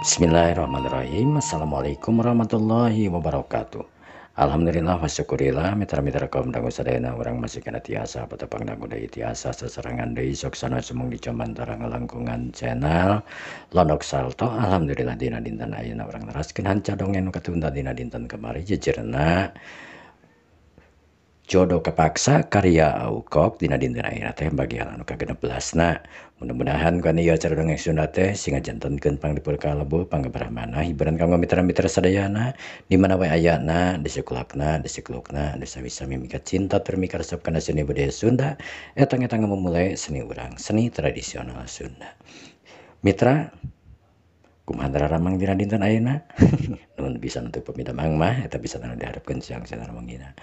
Bismillahirrahmanirrahim. Assalamualaikum warahmatullahi wabarakatuh. Alhamdulillah wa syukurillah mitra-mitra kaum dangu sadayana urang masih kana tiasa patepang dangu deui tiasa sasarengan deui sok sana sumung di comantara ngalangkungan channel Londok Salto. Alhamdulillah dina dinten ayeuna urang neraskeun hanca dongeng nu katunda dina dinten kamari jejerna Jodoh Kepaksa karya Aukok dina dinten ayeuna teh bagian anu ka-16na. Mudah-mudahan kana ieu acara dongeng Sunda teh sing ngajantenkeun panglipur kalebu panggebrahmana hiburan kanggo mitra-mitra sadayana di mana wae ayana disikulakna disiklukna sami-sami mika cinta tur mika resep kana seni budaya Sunda etang-etang memulai seni urang seni tradisional Sunda. Mitra kumaha ramang dina dinten ayeuna? Nuhun pisan untuk pamidamang mah eta bisa anu diharapkeun siang-siang wangina.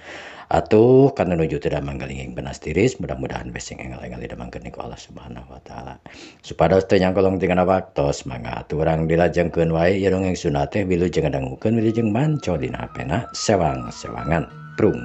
Atuh kana nuju teu damang galinging benas tiris mudah-mudahan we sing enggal-enggal didamangkeun ku Allah Subhanahu wa taala. Supados teu nyangkolong tingana waktos mangga atuh urang dilajengkeun wae ieu dongeng Sunda teh wilujeng ngadangukeun wilujeng manco dina hapena sewang-sewangan prung.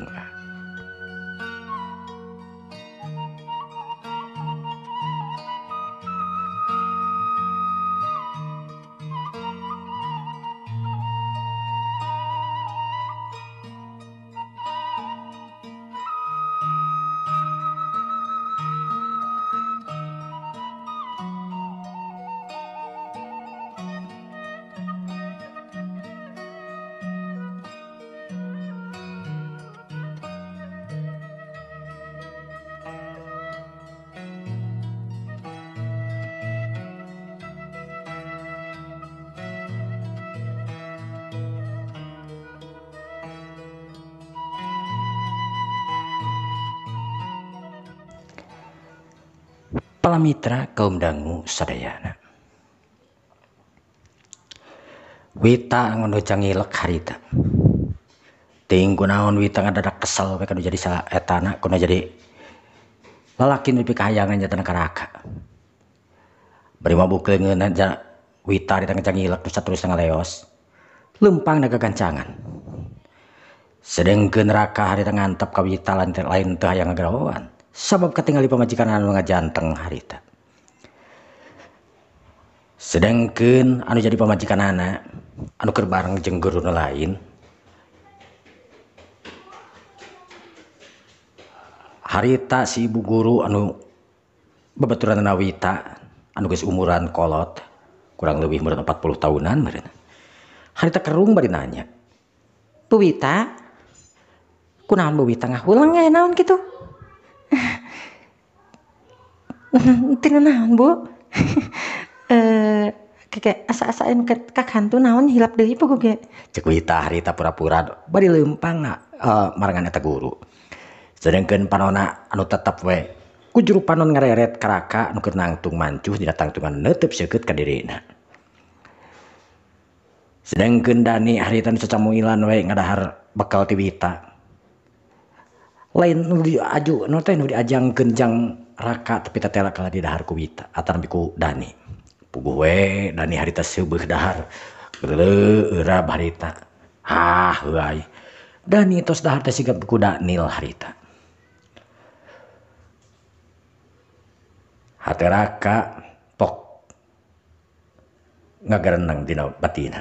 Palamitra kaum dangu sadayana. Wita ngono cangilek harita. Ting kunaon Wita ngadadak kesel we kanu jadi saetana kuno jadi lalaki nu pikahayangan nyatana karaka. Bari mabuk leungeunna Wita harita ngacangilek terus terus ngaleos. Lempang nagagancangan. Sedengkeun Raka harita ngantep ka Wita lain teu hayang ngagerawan. Sabab katingali pamajikan anu ngajanteng harita. Sedangkeun anu jadi pamajikanana anu keur bareng jeung guru nu lain harita si ibu guru anu babaturanna Wita anu geus umuran kolot kurang leuwih meureun 40 tahunan meureun. Harita kerung bari nanya, "Bu Wita, kunaon Bu Wita ngahulang aya naon kitu?" Teu naon Bu. Keke asa-asa anu kakantu naon hilap deui puguh ge. Cek Wita harita pura-pura bari leumpang marangan eta guru. Sedengkeun panona anu tetep we ku juru panon ngareret karaka anu keur nangtung mancuh dina tangtungan neuteub seukeut ka dirina. Sedengkeun Dani harita nu cacamuilan we ngadahar bekal ti Wita. Lain nu diaju nu teh nu diajangkeun jang Raka tapi tetela kalah di dahar ku Wita ataran ku Dani. Puguh we Dani harita seubeuh dahar. Geuleuh harita. Ah heuay. Dani tos dahar teh siga ku Daniel harita. Hate Raka pok ngagareneng dina batina.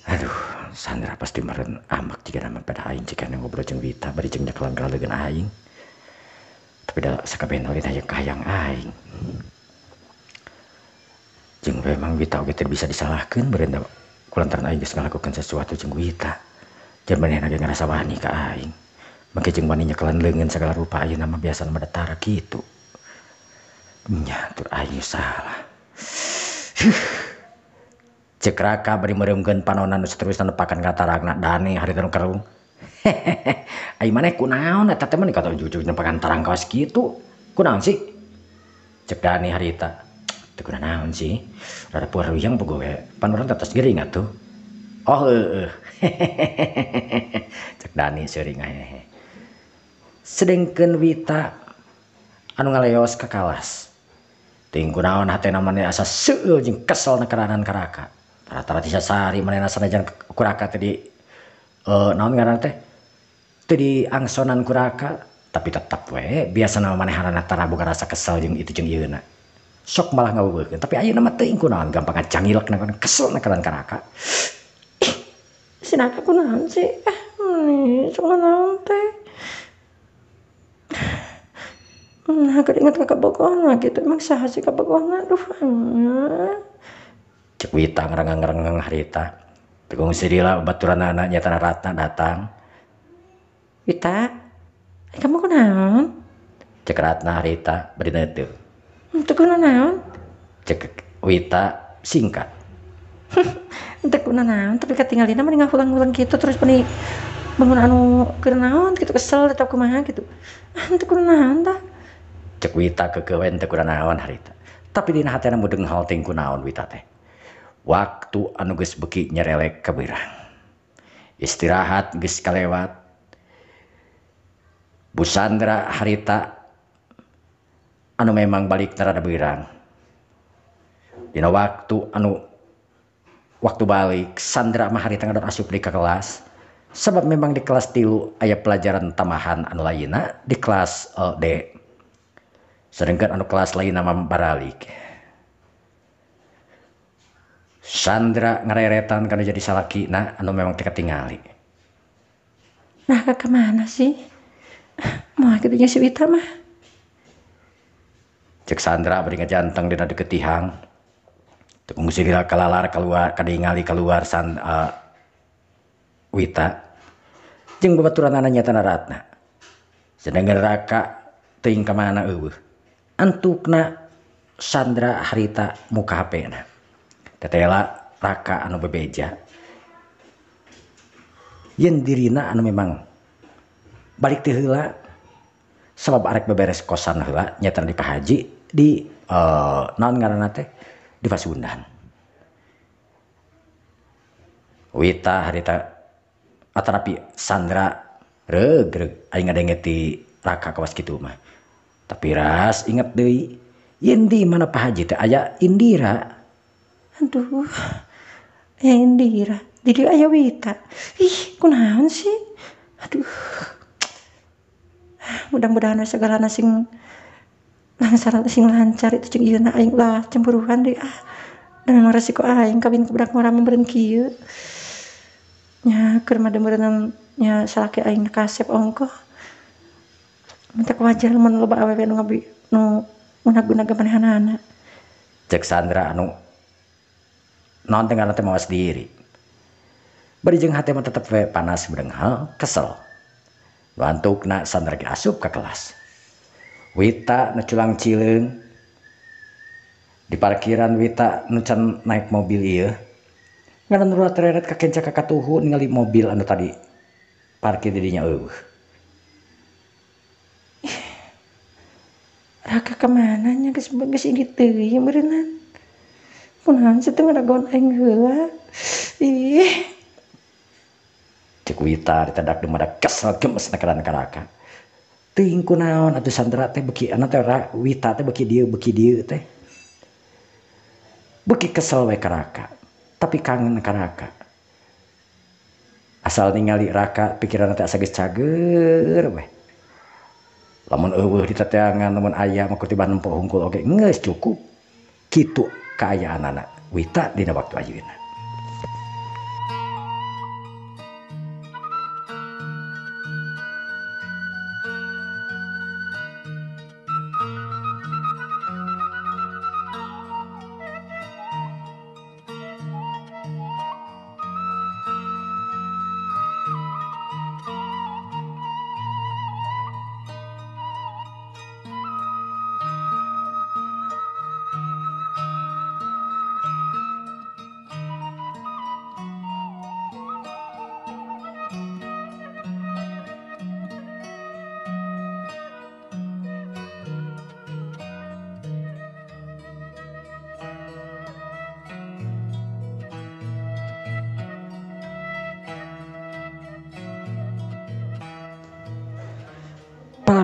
Aduh, Sandra pasti meren ambek jika nama pada aing jika ngobrol jeung Wita bari jeung nyekelan leungeun aing. Tapi da sakabehna lain hayang kahayang aing. Jeung memang Wita oge teu bisa disalahkeun meureun da kulantaran aing geus ngalakukeun sesuatu jeung Wita. Jeung manehna ge ngarasa wani ka aing. Make jeung wani nyekelan leungeun sagala rupa ayeuna mah biasana mah datara kitu. Nya tur aing salah. Cek Raka bari meureumkeun panona nu saterusna nepakan ka tarangna Dani harita nu kerung. Ai maneh kunaon eta teh mah kata ujug-ujug nepakan tarang kawas kitu. Kunaon sih? Cek Dani harita. Teu kunaon sih? Rada puaruyang puguh we. Pan urang teh tos gering atuh. Oh heueuh. Cek Dani seuring ngahehe. Sedengkeun Wita anu ngaleos ka kalas. Ting kunaon hatena maneh asa seueul jeung kesel nekeranan ka Raka. Rata-rata sasari manehna sanajan kuraka teh di naon ngaranna teh teu diangsonan kuraka tapi tetep we biasana manehanana tara boga rasa kesel jeung itu jeung ieuna. Sok malah ngaweukeun tapi ayeuna mah teuing kunaon gampang ngacangilek na kesel na ka Raka. Ih, si Raka kunaon sih? Sok naon teh? Nah, keur inget ka kabogohna kitu emang saha sih kabogohna? Aduh. Cek Wita ngrengeng-ngrengeng harita. Tegung sirila baturanana nyatana Ratna datang. Wita, kamu kunaon? Cek Ratna harita bari neuteuh. Teu kunaon? Cek Wita singkat. Teu kunaon, tapi katingalina mah ngahulang-hulang kitu terus meni bangun anu keur naon kitu kesel atau kumaha kitu. Teu kunaon tah? Cek Wita kekewen teu kunaon harita. Tapi dina hatena mudeng hal teh kunaon Wita teh. Waktu anu geus beuki nyerelek ka beurang. Istirahat geus kalewat. Bu Sandra harita anu memang balik rada beurang. Dina waktu anu waktu balik Sandra mah harita ngadon asup di ka kelas. Sebab memang di kelas 3 aya pelajaran tambahan anu lainna di kelas D. Sedangkan anu kelas lainna mah baralik. Sandra ngareretan kana jadi salakina anu memang teu katingali. Nah, ka mana sih? Moal kitu nya si Wita mah. Cek Sandra bari ngajanteng dina deukeut tihang. Teu kungsi kalalar keluar kadingali keluar Wita. Jeung babaturanana nyatana Ratna. Sedangkan Raka teuing ka mana eueuh. Antukna Sandra harita muka HP-na. Tetela Raka anu bebeja. Yen dirina anu memang balik teh heula sabab arek beberes kosan heula nyatana di Pak Haji di naon ngaranna teh di Pasundan. Wita harita atanapi Sandra reug-reug aing ngadenge ti Raka kawas kitu mah. Tapi ras inget deui yen di mana Pak Haji teh aya Indira. Aduh, aya Indira, di dieu aya Wita. Ih, kunaon sih? Aduh. Mudah-mudahan segalana sing langsar sing lancar itu jeung ieu na aing ulah cemburuan deui ah. Dan memang resiko aing kawin ku budak ngora meureun kieu. Nya keur mah meureun nya salaki aing kasep ongkoh. Minta wajar mun loba awewe nu ngabi nu munag-gunaga manehanana. Cek Sandra anu naon teh ngaranna teh mawas diri. Bari jeung hate mah tetep we panas berenghal kesel. Bantukna Sandra ge asup ka kelas. Wita nu culang cileung di parkiran Wita nu can naik mobil ieu. Ngaran ulah tereret ka kenca ka katuhu ningali mobil anu tadi parkir di dinya eueuh. Raka ka mana nya geus geus indit teuing meureunnan. Kunaon sih teu ngadagoan aing heula. Ih. Cek Wita ditadak dumadak kesel gemes na ka Raka. Teuing kunaon atuh Sandra teh beuki anu teh Wita teh beuki dieu teh. Beuki kesel we ka Raka, tapi kangen ka Raka. Asal ningali Raka pikiranna teh asa geus cager we. Lamun eueuh ditateangan lamun aya mah kutiban nempo hungkul oge geus cukup. Kitu kaayaanana Wita dina waktu ayeuna.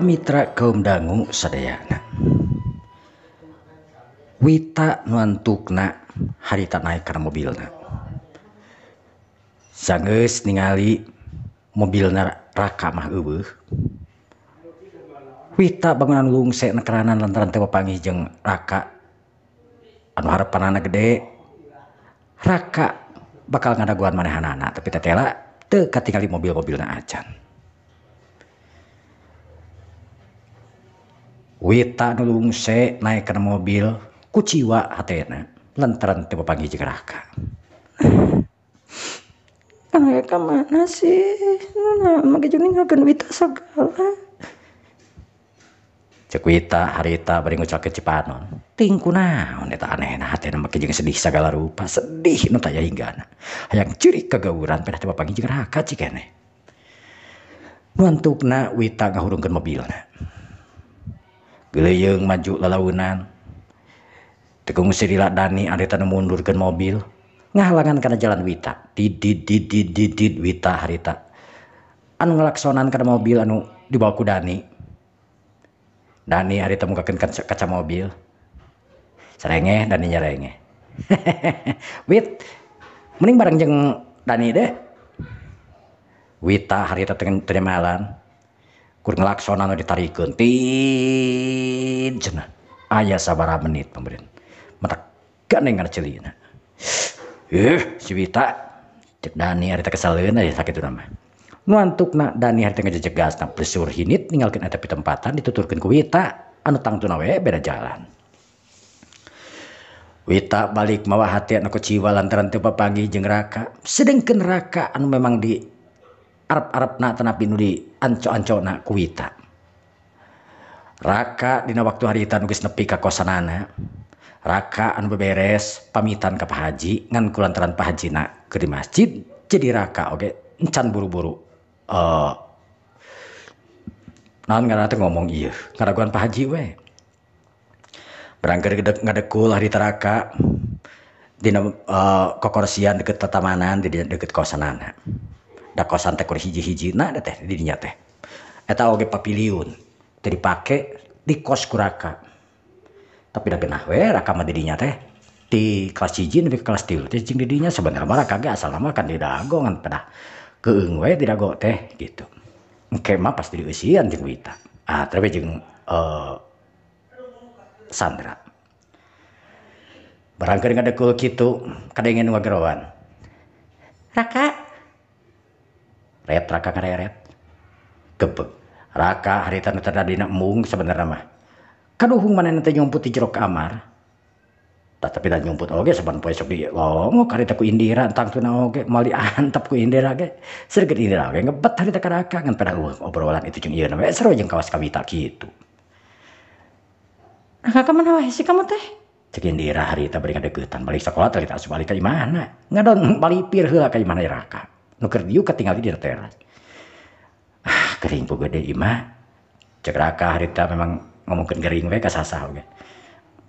Mitra kaum dangu sadayana. Wita nu antukna harita naik kana mobilna. Sanggeus ningali mobilna Raka mah eueuh. Wita bangunan lungse nekeranan lantaran teu papanggih jeung Raka Anu harepanana gede Raka bakal ngadaguan manehanana tapi tetela teu katingali mobil-mobilna acan. Wita nu lungse naek kana mobil kuciwa hatena lantaran teu papanggih jeung Raka. Ka mana sih? Nah, make jeung ninggalkeun Wita sagala. Cek Wita harita bari ngucalkeun Cipanon. Ting kunaon eta anehna hatena make jeung sedih sagala rupa, sedih nu taya hinggana. Hayang ceurik kagauran pedah teu papanggih jeung Raka cik keneh. Nu antukna Wita ngahurungkeun mobilna. Geuleuyeung maju lalaunan. Teu kungsi lila Dani harita nu mundurkeun mobil ngahalangan kana jalan Wita. Didid didid didid Wita harita. Anu ngalaksonan kana mobil anu dibawa ku Dani. Dani harita mukakeun kaca mobil. Sarengeh Dani nyarengeh. Wit, mending bareng jeung Dani deh. Wita harita teu malan. Kur ngelaksonan nu ditarikeun tid cenah. Aya sabaraha menit pameureun. Matak gandeng kana ceulina. Si Wita cek Dani harita kesaleun aya sakituna mah. Nu antukna Dani harita ngejejeg gasna plesur hinit ninggalkeun eta pitempatan dituturkeun ku Wita anu tangtuna we beda jalan. Wita balik mawa hati anu kuciwa lantaran teu papanggih jeung Raka. Sedengkeun Raka anu memang di arep-arepna tanapi nu di anco-ancona ku Wita. Raka dina waktu harita nu geus nepi ka kosanana. Raka anu beberes pamitan ka Pak Haji ngan kulantaran Pak Hajina keur di masjid jadi Raka oge encan buru-buru naon ngaranna teh ngomong ieu ngaraguan Pak Haji we. Berangkat ngadekul harita Raka dina kokorsian deket tatamanan di deket kosanana. Da kosan teh kur hiji-hijina teh di dinya teh. Eta oge papiliun teu dipake di kos ku Raka. Tapi da genah we Raka mah di dinya teh di kelas 1 nepi ka kelas 3 teh jeung di dinya sebenarnya mah Raka ge asalna mah kan di Dago ngan pedah keung we di Dago teh gitu. Engke mah pasti dieusian jeung Wita. Ah teh jeung Sandra. Barangkeun ngadekul kitu kadenge nu ngageroan. Raka. Ret Raka ngareret. Gebeg. Raka harita nu tadina embung sebenarna mah. Kaduhung manehna teh nyumput di jero kamar. Tah tapi da nyumput oge saban poe sok di longok harita ku Indira tangtuna oge moal diantep ku Indira ge. Seukeut Indira oge ngebet harita ka Raka ngan pada obrolan itu jeung ieu we seru jeung kawas ka Wita kitu. Raka mana wae sih kamu teh? Cek Indira harita bari ngadeukeutan balik sakola teh asup balik ka imahna. Ngadon balipir heula ka imahna Raka. Nu keur dieu katingali di teras. Ah gering poe gede imah. Cek Raka harita memang ngomongkeun gering we ka sasah oge.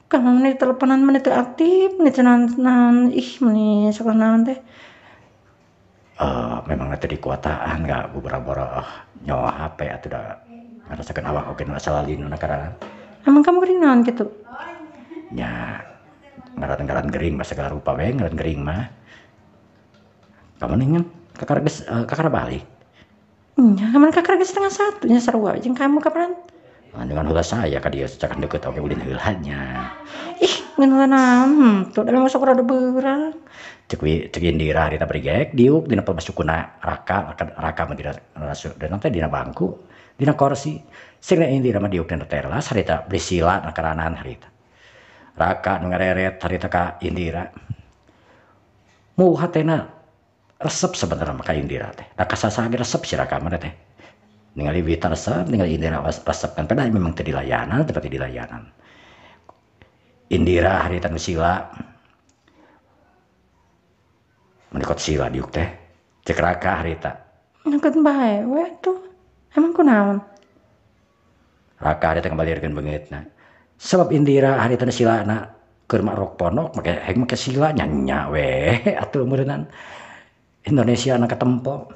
Kan meni teleponan meni teu aktif, meni teu naon ih meni sok naon teh. Memang teh di kuotaan ga boro-boro nyawa HP atuh da ngarasakeun awak oge nu asa lalin nu karana. Emang kamu gering naon kitu? Nya ngaran-ngaran gering mah segala rupa we ngaran gering mah. Kamu ningan kakara geus kakara balik. Nya kamu kakara geus 12:30 nya sarua jeung kamu kapan? Dengan heula saya ka dieu sacakan deukeut oge ulin heula nya. Ih, ngan heula naon tuh da masuk rada beurang. Cek Indira harita bari geek diuk dina pasukuna Raka, Raka mah dina dina teh dina bangku, dina kursi. Sirna Indira mah diuk dina teras harita bersila nakaranan harita. Raka nu ngareret harita ka Indira. Mu hatena resep sebenarnya mah ka Indira teh. Da kasasa ge resep si Raka mah teh. Ningali Wita resep, ningali Indira resep kan pada memang teu dilayanan, teu pati dilayanan. Indira harita nu sila. Menikot sila diuk teh. Cek Raka harita. Nangkeun bae we tuh. Emang kunaon? Raka harita ngabalirkeun beungeutna. Sebab Indira harita nu silana keur rok pondok make heng make sila nya nya we atuh meureunnan. Indonesia na katempo.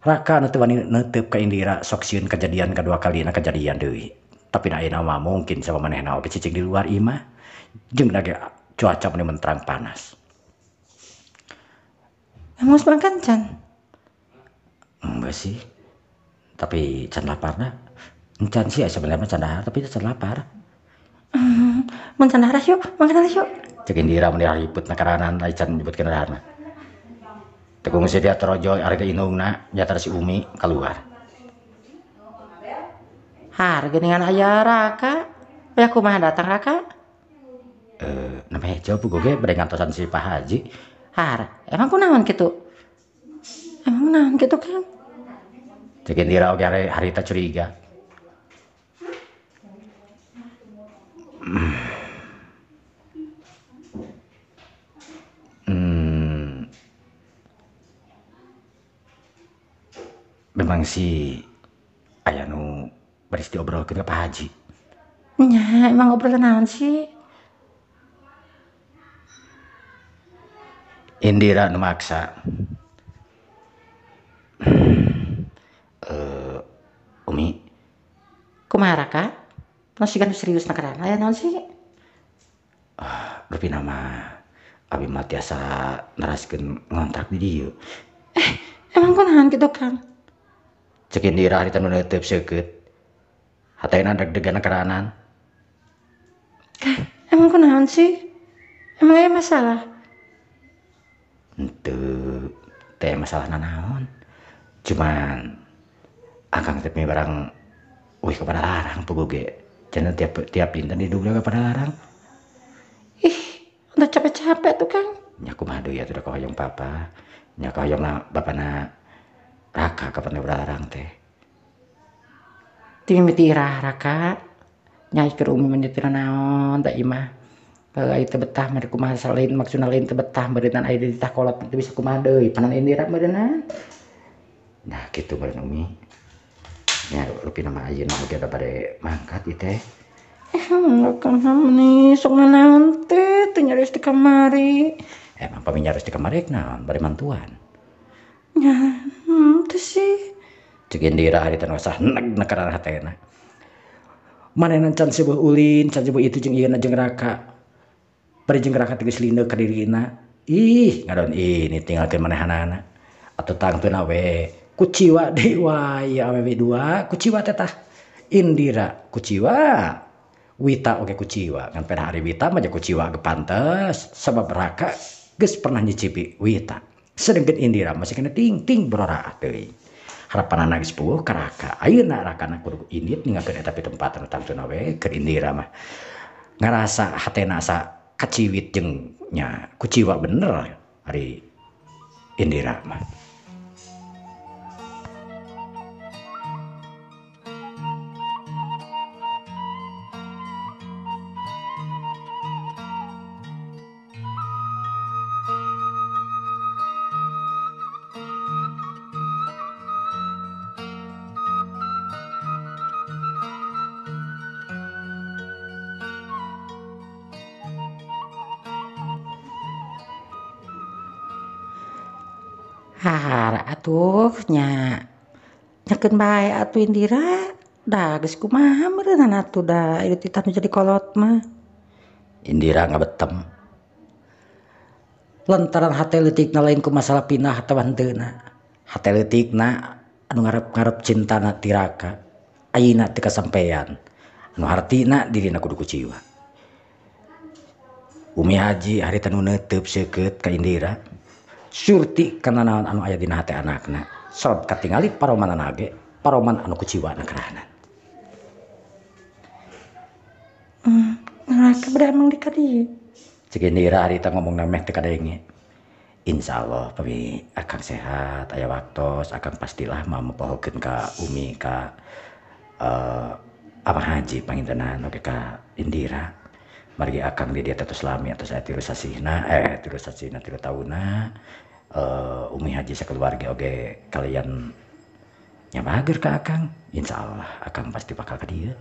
Raka nu teu wani neuteup ka Indira sok sieun kejadian kadua kalina kejadian deui. Tapi da ayeuna mah mungkin sama manehna oge cicing di luar imah jeung da ge cuaca meni menterang panas. Kamu harus makan can? Enggak sih. Tapi can laparna. Can sih sebenarnya can dahar tapi can lapar. Mun can dahar yuk, mangga yuk. Cek Indira mun ribut na karanan lain can nyebutkeun dahar mah. Teu kungsi dia torojol harga indungna nyata si Umi keluar. Har geuningan aya Raka. Aya kumaha datang Raka? Namanya jauh puguh ge bade ngantosan si Pak Haji. Har, emang kunaon kitu? Emang kunaon kitu Kang? Cek Indira oge harita curiga. Memang si aya nu baris diobrolkeun ka Pak Haji. Nya, emang obrolan naon sih? Indira nu maksa. Umi. Kumaha Raka? Nu siga nu serius na karana aya naon sih? Rupina mah abi mah tiasa neraskeun ngontrak di dieu. Emang kunaon kitu Kang? Cek Indira harita nu neuteub seukeut. Hatena deg-degan karanan. Emang kunaon sih? Emang aya masalah? Henteu, teh masalah nanaon. Cuman akang teh barang uih kepada larang puguh ge. Cenah tiap dinten didugna kepada larang. Ih, udah capek-capek tuh Kang. Nya kumaha deui atuh da kahoyong papa. Nya kahoyongna bapana Raka kapan kepada larang teh. Ti irah Raka. Nyai keur Umi menyetir naon teh imah. Aya teu betah mah kumaha salain maksudna lain teu betah meureunnan aya di tah kolot teu bisa kumaha deui panan Indira meureunnan. Nah kitu meureun Umi. Nya rupina mah ayeuna oge da bade mangkat ieu teh. Kang meni sok nanaon teh teu nyaris di kamari. Emang pami nyaris di kamari naon bade mantuan. Nya teu sih. Cek Indira harita nu sah neg nekaran hatena. Manehna can sebuah ulin, can sebuah itu jeung ieu jeung Raka. Bari jeung Raka teh geus lindeu ka dirina. Ih, ngadon ini tinggalkeun manehanana. Atuh tangtuna we kuciwa deui wae awewe dua, kuciwa teh tah. Indira kuciwa, Wita oge kuciwa. Ngan pada hari Wita mah kuciwa ge pantes sabab Raka geus pernah nyicipi Wita. Sedengkeun Indira masih kena ting-ting bororaah teuing. Harapanana geus puguh ka Raka. Ayeuna Rakana kudu indit ninggalkeun eta pitempatan tangtuna we keur Indira mah. Ngarasa hatena asa kaciwit jeung nya kuciwa bener ari Indira mah. Har atuh nya nyakeun bae atuh Indira da geus kumaha meureunnan atuh da ieu titah nu jadi kolot mah. Indira ngabetem. Lantaran hate leutikna lain ku masalah pindah atawa henteuna. Hate leutikna anu ngarep-ngarep cintana ti Raka ayeuna teu kasampean. Anu hartina dirina kudu kuciwa. Umi Haji harita nu neuteub seukeut ka Indira. Surti kana naon anu aya dina hate anakna. Sabab katingali paromanana ge, paroman anu kuciwa na karahanan. Raka bade ameng di ka dieu. Cek Indira harita ngomongna meh teu kadenge. Insyaallah pami akang sehat aya waktos akang pastilah mah mopohokeun ka Umi ka Abang Haji pangintenan oge ka Indira. Margi akang di dieu teh tos lami atos aya 3 sasihna, 3 sasihna 3 taunna. Umi Haji sakeluarga oge kalian nya bager ka akang. Insyaallah akang pasti bakal ka dieu.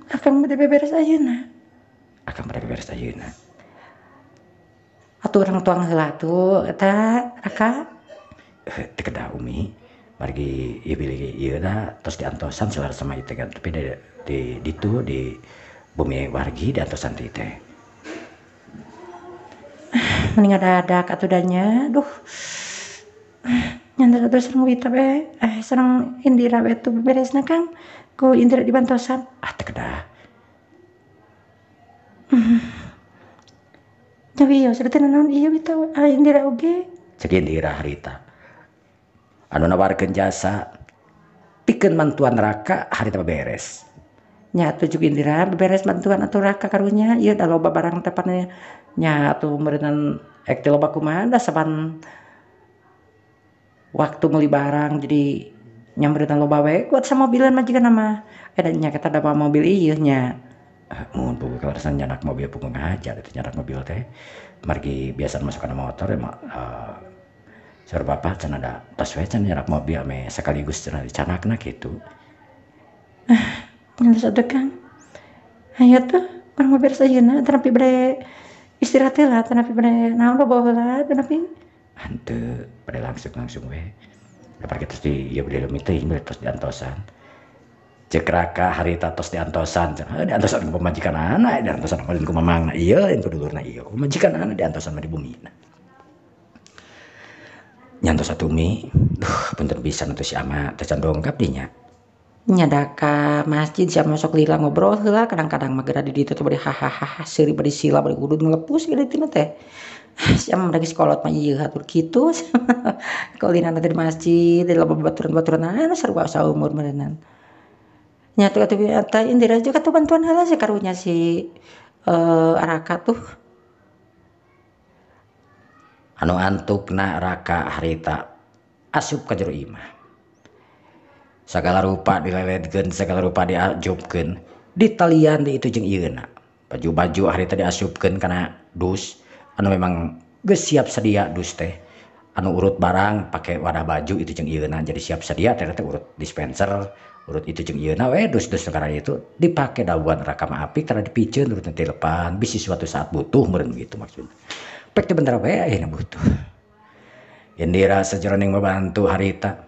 Akang bade beberes ayeuna. Akang bade beberes ayeuna. Atuh urang tuang heula atuh eta Raka. Teu kedah Umi. Margi ieu bilih ieu da tos diantosan salar sama ieu teh kan tapi di ditu di bumi wargi diantosan ti teh. Mending adadak atuh da nya. Duh. Nya Nya atuh sareng Wita we sareng Indira we tuh beresna Kang ku Indira dibantosan. Ah teu kedah. Nya wios teh naon ieu Wita Indira oge. Cek Indira harita. Anu nawarkeun jasa pikeun mantuan Raka harita beres. Nya atuh jeung Indira beberes bantuan atuh Raka karunya ieu da loba barang teh pan nya atuh meureunnan ek teh loba kumaha da saban waktu meuli barang jadi nya meureunnan loba we kuat samobilan mah jigana mah eta nya kita da mobil ieu nya. Mun puguh kaleresan nyanak mobil puguh ngahaja teh nyanak mobil teh margi biasa masuk kana motor mah saur bapak cenah da tos we cenah nyanak mobil ame sekaligus cenah dicanakna kitu. Geus atuh Kang. Hayu tuh urang mah beres ayeuna tanapi bade istirahat heula tanapi bade naon bobo heula tanapi. Henteu bade langsung we. Da parki tos di ieu bade leuwih teuing bade tos diantosan. Cek Raka harita tos diantosan cenah diantosan ku pamajikanana diantosan ku mamangna ieu lain ku dulurna ieu ku pamajikanana diantosan mah di bumina. Nyantos atuh Mi, duh punten pisan atuh si ama teh can dongkap dinya. Nya da ka masjid si ama sok lila ngobrol heula kadang-kadang mah geura di ditu teh bari hahaha seuri bari sila bari udud ngelepus ge ditu teh. Si ama geus kolot mah ieu hatur kitu. Kaulinan teh di masjid di loba babaturan-babaturan sarua saumur meureunnan. Nya atuh eta Indira juga tuh bantuan heula si karunya si Raka tuh. Anu antukna Raka harita asup ka jero imah. Sagala rupa dileledkeun, sagala rupa diajupkeun, ditalian di itu jeung ieuna. Baju-baju harita diasupkeun kana dus anu memang geus siap sedia dus teh. Anu urut barang pake wadah baju itu jeung ieuna jadi siap sedia teh teh urut dispenser, urut itu jeung ieuna we dus-dus negara itu dipake dawan Raka mah apik tara dipiceun urut teh lepan bisi suatu saat butuh meureun gitu maksudna. Pek teh bener we ayeuna butuh. Indira sajeroning membantu harita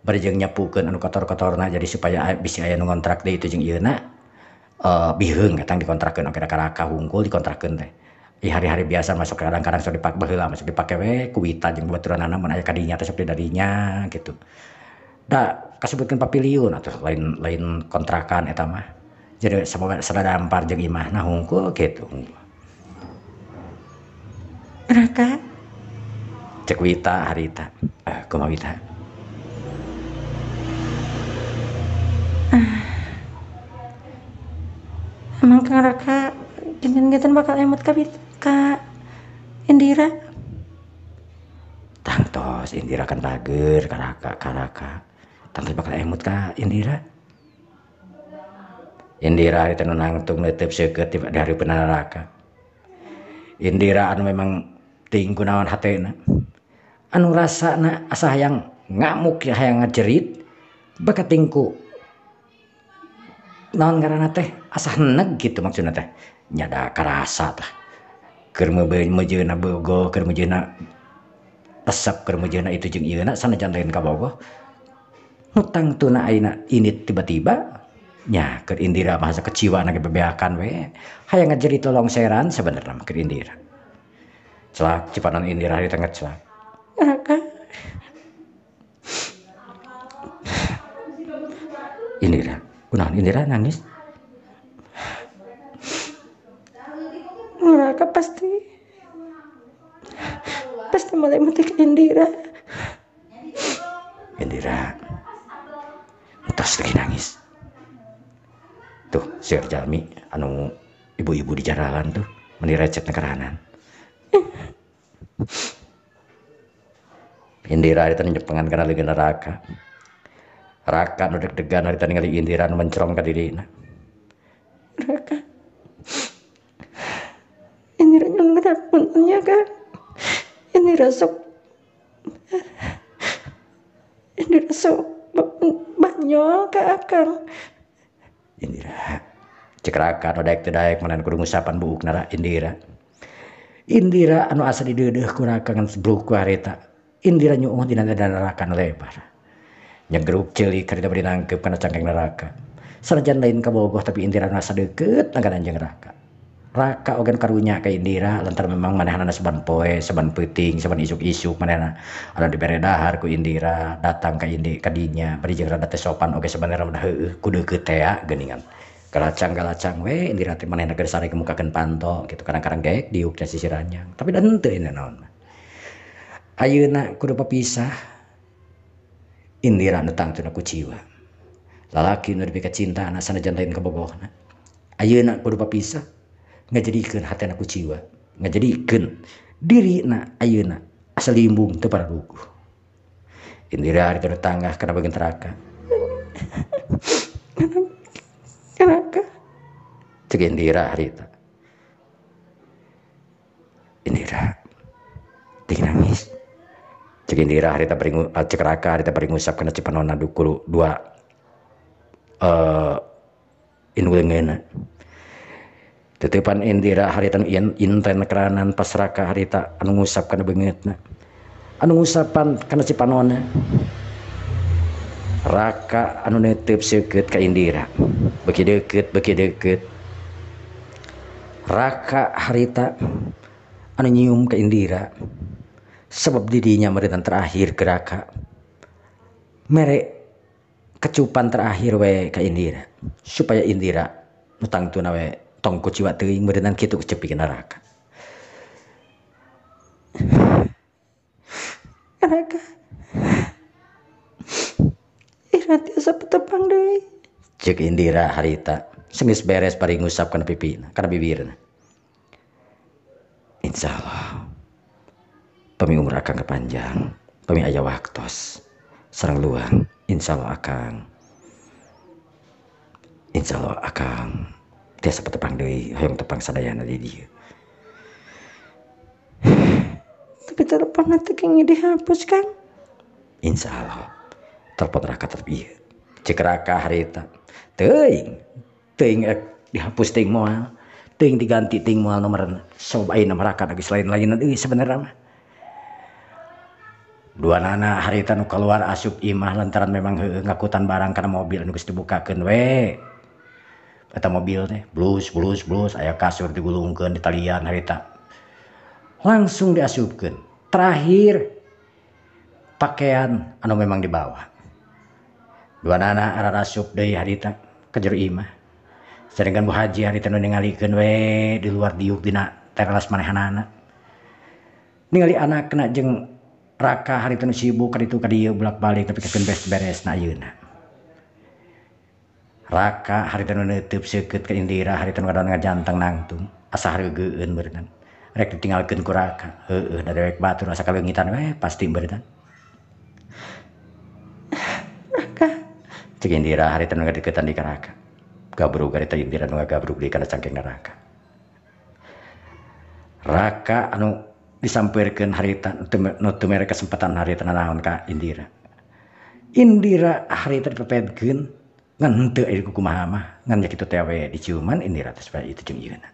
bari jeung nyapukeun anu kotor-kotorna jadi supaya bisi aya nu ngontrak deui itu jeung ieuna biheung eta dikontrakeun oge ka Raka hungkul dikontrakeun teh. Di hari-hari biasa masuk kadang-kadang sok dipake baheula masuk dipake we ku Wita jeung babaturanana mun aya kadinya teh sok didadinya gitu. Da kasebutkeun paviliun atuh lain kontrakan eta mah. Jadi semoga sadadampar jeung imahna hungkul kitu. Raka cek Wita harita. Kumaha Wita? Emang Kang Raka jangan-jangan bakal emot ka Indira? Tangtos Indira kan bager ka Raka. Tangtos bakal emot ka Indira. Indira harita nu nangtung neuteup seukeut di hareupeun Raka. Indira anu memang ting kunaon hatena. Anu rasana asa hayang ngamuk hayang ngajerit bakat tingku naon ngaranna teh asa heneg gitu maksudna teh. Nya da karasa tah. Keur meujeuna bogoh, keur meujeuna resep, keur meujeuna itu jeung ieuna sanajan lain kabogoh. Nu tangtuna ayeuna ini tiba-tiba nya keur Indira mah asa keciwa na ge bebeakan we. Hayang ngajerit lolongseran sabenerna mah keur Indira. Celak cipanan Indira harita ngecelak. Raka. Indira, kunaon Indira nangis? Raka pasti mulai metik Indira. Indira entos lagi nangis. Tuh seueur jalmi anu ibu-ibu di jaralan tuh meni recet nekeranan. Indira harita nyepengan kana leungeun Raka. Raka nu deg-degan harita ningali Indira nu mencrong ka dirina. Raka. Indira nyuwun hapunten Kang. Indira sok banyol ka Akang. Indira cek Raka nu daek teu daek manan kudu ngusapan buukna Indira. Indira anu asa dideudeuh ku Raka ngan sebruk ku harita. Indira nyuuh dina neraka nu lebar. Nyegruk ceulik harita bari nangkeup kana cangkeng neraka. Sanajan lain kabogoh tapi Indira anu asa deukeut nangkan jeung Raka. Raka ogan karunya ka Indira lantaran memang manehanana saban poe, saban peuting, saban isuk-isuk manehna anu dibere dahar ku Indira datang ka indi ka dinya bari jeung rada teu sopan oge sabenerna mah heueuh ku deukeut tea geuningan. Galacang-galacang we Indira teh manehna geus sare mukakeun panto kitu kadang-kadang geek diuk teh sisiranjang tapi da henteu ini naon mah. Ayeuna kudu papisah Indira nu tangtuna kuciwa. Lalaki nu dipikacinta sanajan lain kabogohna. Ayeuna kudu papisah ngajadikeun hatena kuciwa, ngajadikeun dirina ayeuna asa limbung teu pararuguh. Indira ari teu tanggah kana bagian neraka. Neraka. Cek Indira harita. Indira teu nangis. Cek Indira harita bari cek Raka harita bari ngusap kana cipanonna dukulu dua inuleungeunna. Titipan Indira harita inten keranan pas Raka harita anu ngusap kana beungeutna. Anu ngusapan kana cipanonna. Raka anu neuteub seukeut ka Indira. Beuki deukeut, beuki deukeut. Raka harita anu nyium ka Indira. Sebab didinya meureun terakhir ke Raka. Mere kecupan terakhir we ka Indira supaya Indira nu tangtuna we tong kuciwa teuing meureunnan kitu cepikeun Raka. Raka. Ira tiasa petepang deui. Ceuk Indira harita senggeus beres bari ngusap kana pipina, kana bibirna. Insyaallah pami umur akang kepanjang, pami aya waktos sareng luang, insyaallah akang. Insyaallah akang tiasa petepang deui, hoyong tepang sadayana di dieu. Tapi telepon teh kenging dihapus, Kang. Insyaallah telepon Raka tetep ieu. Ceuk Raka harita. Teuing, teuing dihapus teuing moal, teuing diganti teuing moal nomorna. Sabab ayeuna mah Raka geus lain-lainan euy sabenerna mah. Dua nana harita nu keluar asup imah lantaran memang heueuh ngakutan barang kana mobil anu geus dibukakeun we. Eta mobil teh blus blus blus aya kasur digulungkeun di talian harita. Langsung diasupkeun. Terakhir pakaian anu memang dibawa. Dua nana ararasup deui harita ka jero imah. Sedengkeun Bu Haji harita nu ningalikeun we di luar diuk dina teras manehanana. Ningali anakna jeung Raka harita nu sibuk ka ditu ka dieu bolak-balik tapi kakeun beres-beresna ayeuna. Raka harita nu neuteub seukeut ka Indira harita nu ngadon ngajanteng nangtung asa hareugeun meureunnan. Rek ditinggalkeun ku Raka, heueuh da dewek batur asa kaleungitan we pasti meureunnan. Raka. Ceuk Indira harita nu ngadeukeutan di ka Raka. Gabrug harita Indira nu ngagabrug di kana cangkeng Raka. Raka anu disampeurkeun harita nu teu mere kesempatan harita nanaon ka Indira. Indira harita dipepedkeun ngan henteu aya kumaha mah ngan nya kitu teh we diciuman Indira teh supaya itu jeung ieuna.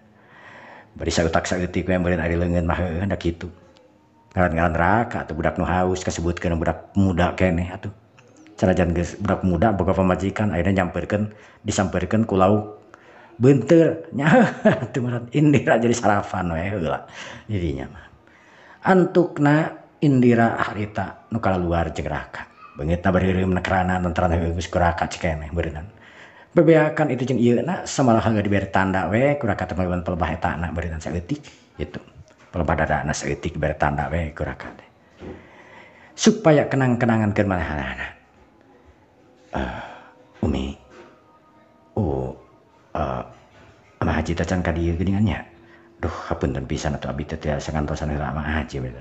Bari sautak saeutik we meureun ari leungeun mah heueuh da kitu. Ngaran-ngaran Raka atuh budak nu haus kasebutkeun budak muda keneh atuh. Sanajan geus budak muda boga pamajikan ayeuna nyampeurkeun disampeurkeun ku lauk beunteur nya atuh meureun Indira jadi sarapan we heula didinya mah. Antukna Indira harita nu kaluar jeung Raka. Beungeutna bareureum na kerana lantaran heueuh geus ku Raka cikeneh meureunnan. Bebeakan itu jeung ieuna samalah heula dibere tanda we ku Raka teh meureun pelebah etana meureunnan saeutik gitu. Pelebah dadana saeutik dibere tanda we ku Raka teh. Supaya kenang-kenangan keur manehanana. Umi. Ama Haji teh can ka dieu geuningan nya. Duh, hapunten pisan atuh abi teh tiasa ngantosan heula ama Haji we.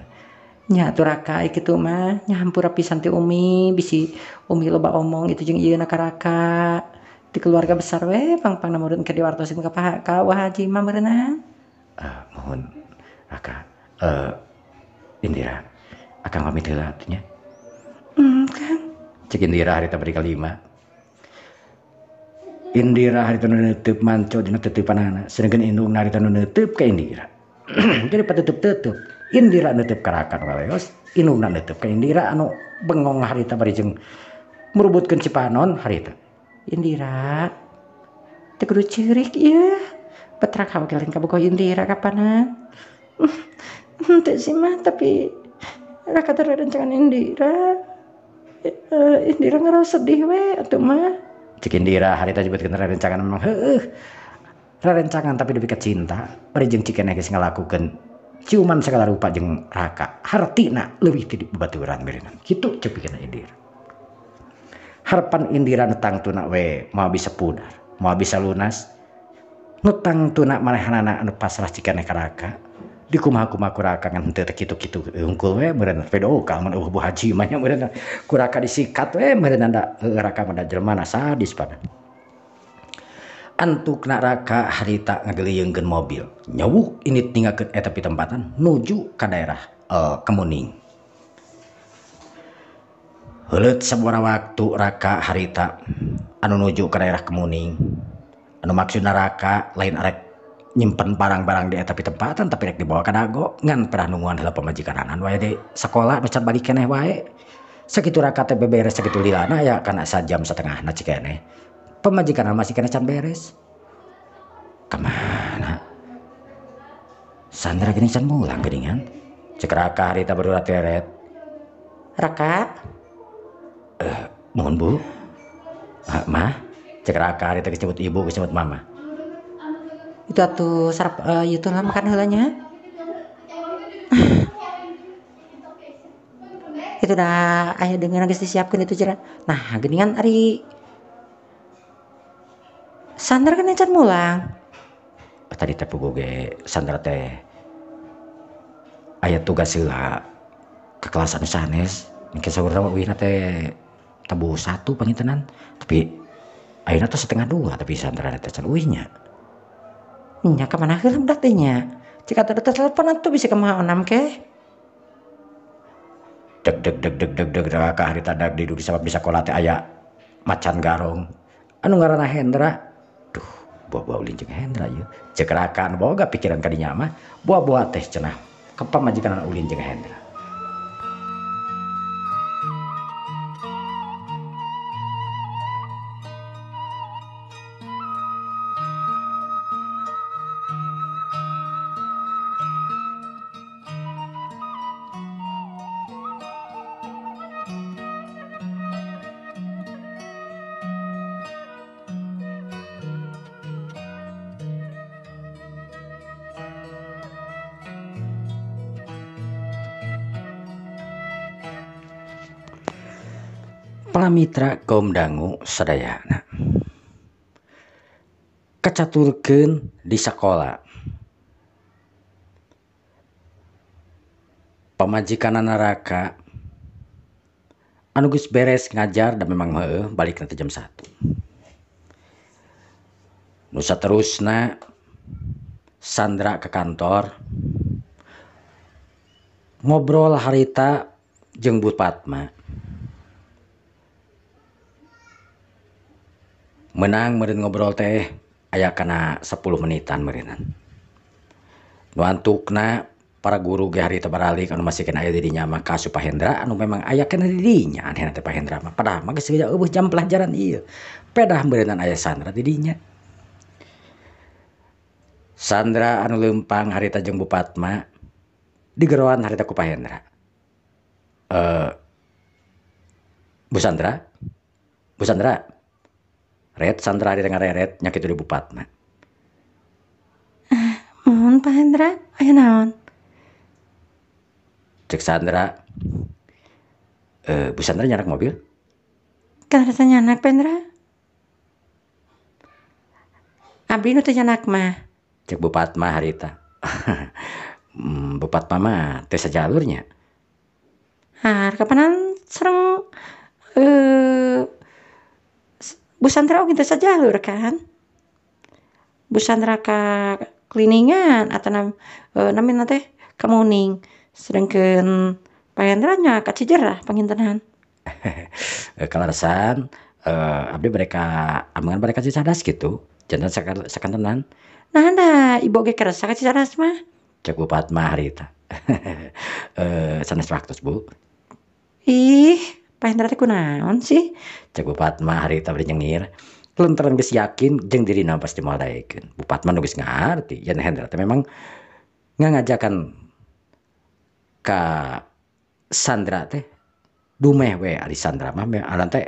Nya atuh Raka kitu mah nya hampura pisan ti Umi, bisi Umi loba omong itu jeung ieuna ka Raka. Di keluarga besar we pang-pangna meureun keur diwartosin ka ka Wa Haji mah meureunna. Mohon Raka, Indira, akang pamit heula atuh nya. Kang. Ceuk Indira harita bari kalima. Indira harita nu neuteub manco dina teteupanana, sedengkeun indungna harita nu neuteub ka Indira. Jadi pateteup-teuteub, Indira neuteub ka Raka nu laleos, indungna neuteub ka Indira anu bengong harita bari jeung merubutkeun cipanon harita. Indira, teu kudu ceurik ieu. Petraka oge lain kabogoh Indira kapanan. Henteu sih mah tapi Raka teh rerencangan Indira. Indira ngaraos sedih we atuh mah. Cek Indira harita nyebutkeun rerencangan memang heueuh. Rerencangan tapi lebih ke cinta. Bari jeung cikeneh geus ngalakukeun ciuman segala rupa jeung Raka. Hartina leuwih ti babaturan meureunna. Kitu cek pikirna Indira. Harapan Indira nu tangtuna we moal bisa pudar, moal bisa lunas. Nu tangtuna manehanana anu pasrah cikeneh ka Raka. Dikumaha-kumaha ku Raka ngan henteu teh kitu-kitu hungkul we meureun pedo ka mun eueuh Bu Haji mah nya meureun ku Raka disikat we meureun da Raka mah da jelema na sadis pada. Antukna Raka harita ngageliyeungkeun mobil. Nyewuk init ninggalkeun eta pitempatan nuju ka daerah Kemuning. Heuleut sabaraha waktu Raka harita anu nuju ka daerah Kemuning. Anu maksudna Raka lain arek nyimpen barang-barang di eta pitempatan tapi rek dibawa ka Dago ngan perah nungguan heula pamajikanana wae di sekolah nu can balik keneh wae. Sakitu Raka teh beberes sakitu lilana aya kana sajam satengahna cikeneh. Pamajikan masih kena can beres. Kemana? Sandra gini can mulang geuningan. Cek Raka harita baru teret. Raka? Mohon Bu. Mah? Cek Raka harita geus nyebut ibu, geus nyebut mama. Itu atuh sarap ieu teh lah makan heula nya. Itu dah aya deungeun geus disiapkeun itu jera. Nah, geuningan ari Sandra kan can mulang. Tadi teh puguh ge Sandra teh aya tugas heula ke kelas anu sanes. Engke saurna uihna teh tabuh 1 pangintenan. Tapi ayeuna teh 1:30 tapi Sandra teh can uihnya. Nya ka mana heula budak teh nya? Cik atuh teh telepon atuh bisa kumaha onam ke? Deg deg deg deg deg deg Raka harita dag di sabab di sakola teh aya macan garong. Anu ngaranna Hendra. Duh, buah-buah ulin jeung Hendra ieu. Cek Raka anu boga pikiran ka dinya mah, buah-buah teh cenah ka pamajikan ulin jeung Hendra. Palamitra kaum dangu sadayana kacaturkeun di sakola pamajikanana Raka anu geus beres ngajar da memang heueuh balikna teh jam 1. Nu saterusna Sandra ke kantor ngobrol harita jeung Bu Fatma. Menang meureun ngobrol teh aya kana 10 menitan meureunnan. Nu antukna para guru ge harita baralik anu masih kena aya di dinya mah ka Pak Hendra anu memang aya kena di dinya anehna teh Pak Hendra mah padahal mah geus eueuh jam pelajaran ieu. Pedah meureunnan aya Sandra di dinya. Sandra anu leumpang harita jeung Bu Fatma digeroan harita ku Pak Hendra. Bu Sandra? Bu Sandra? Red Sandra di tengah reret nya kitu di Bu Fatma. Mohon Pak Hendra, aya naon? Cek Sandra. Bu Sandra nyarak mobil? Kan rasa nyanak Pak Hendra. Abdi nu teu nyanak mah. Cek Bu Fatma harita. Bu Fatma mah teu sajalurnya. Har kapanan sareng Bu Sandra oge teu sajalur kan? Bu Sandra ka kliningan atau namina teh ka Muning. Sedangkeun Pak Hendra nya ka Cijerah pangintenan. Kaleresan abdi mereka amangan mereka Cicadas gitu. Janten sakantenan. Nah da ibu oge kersa ka Cicadas mah. Cek Bu Fatma harita. Sanes waktos Bu. Ih, Pak Hendra teh kunaon sih? Cek Bu Fatma harita bari nyengir. Lantaran geus yakin jeung dirina pasti moal daekeun. Bu Patma nu geus ngarti yen Hendra teh memang ngangajakan ka Sandra teh dumeh we ari Sandra mah aran teh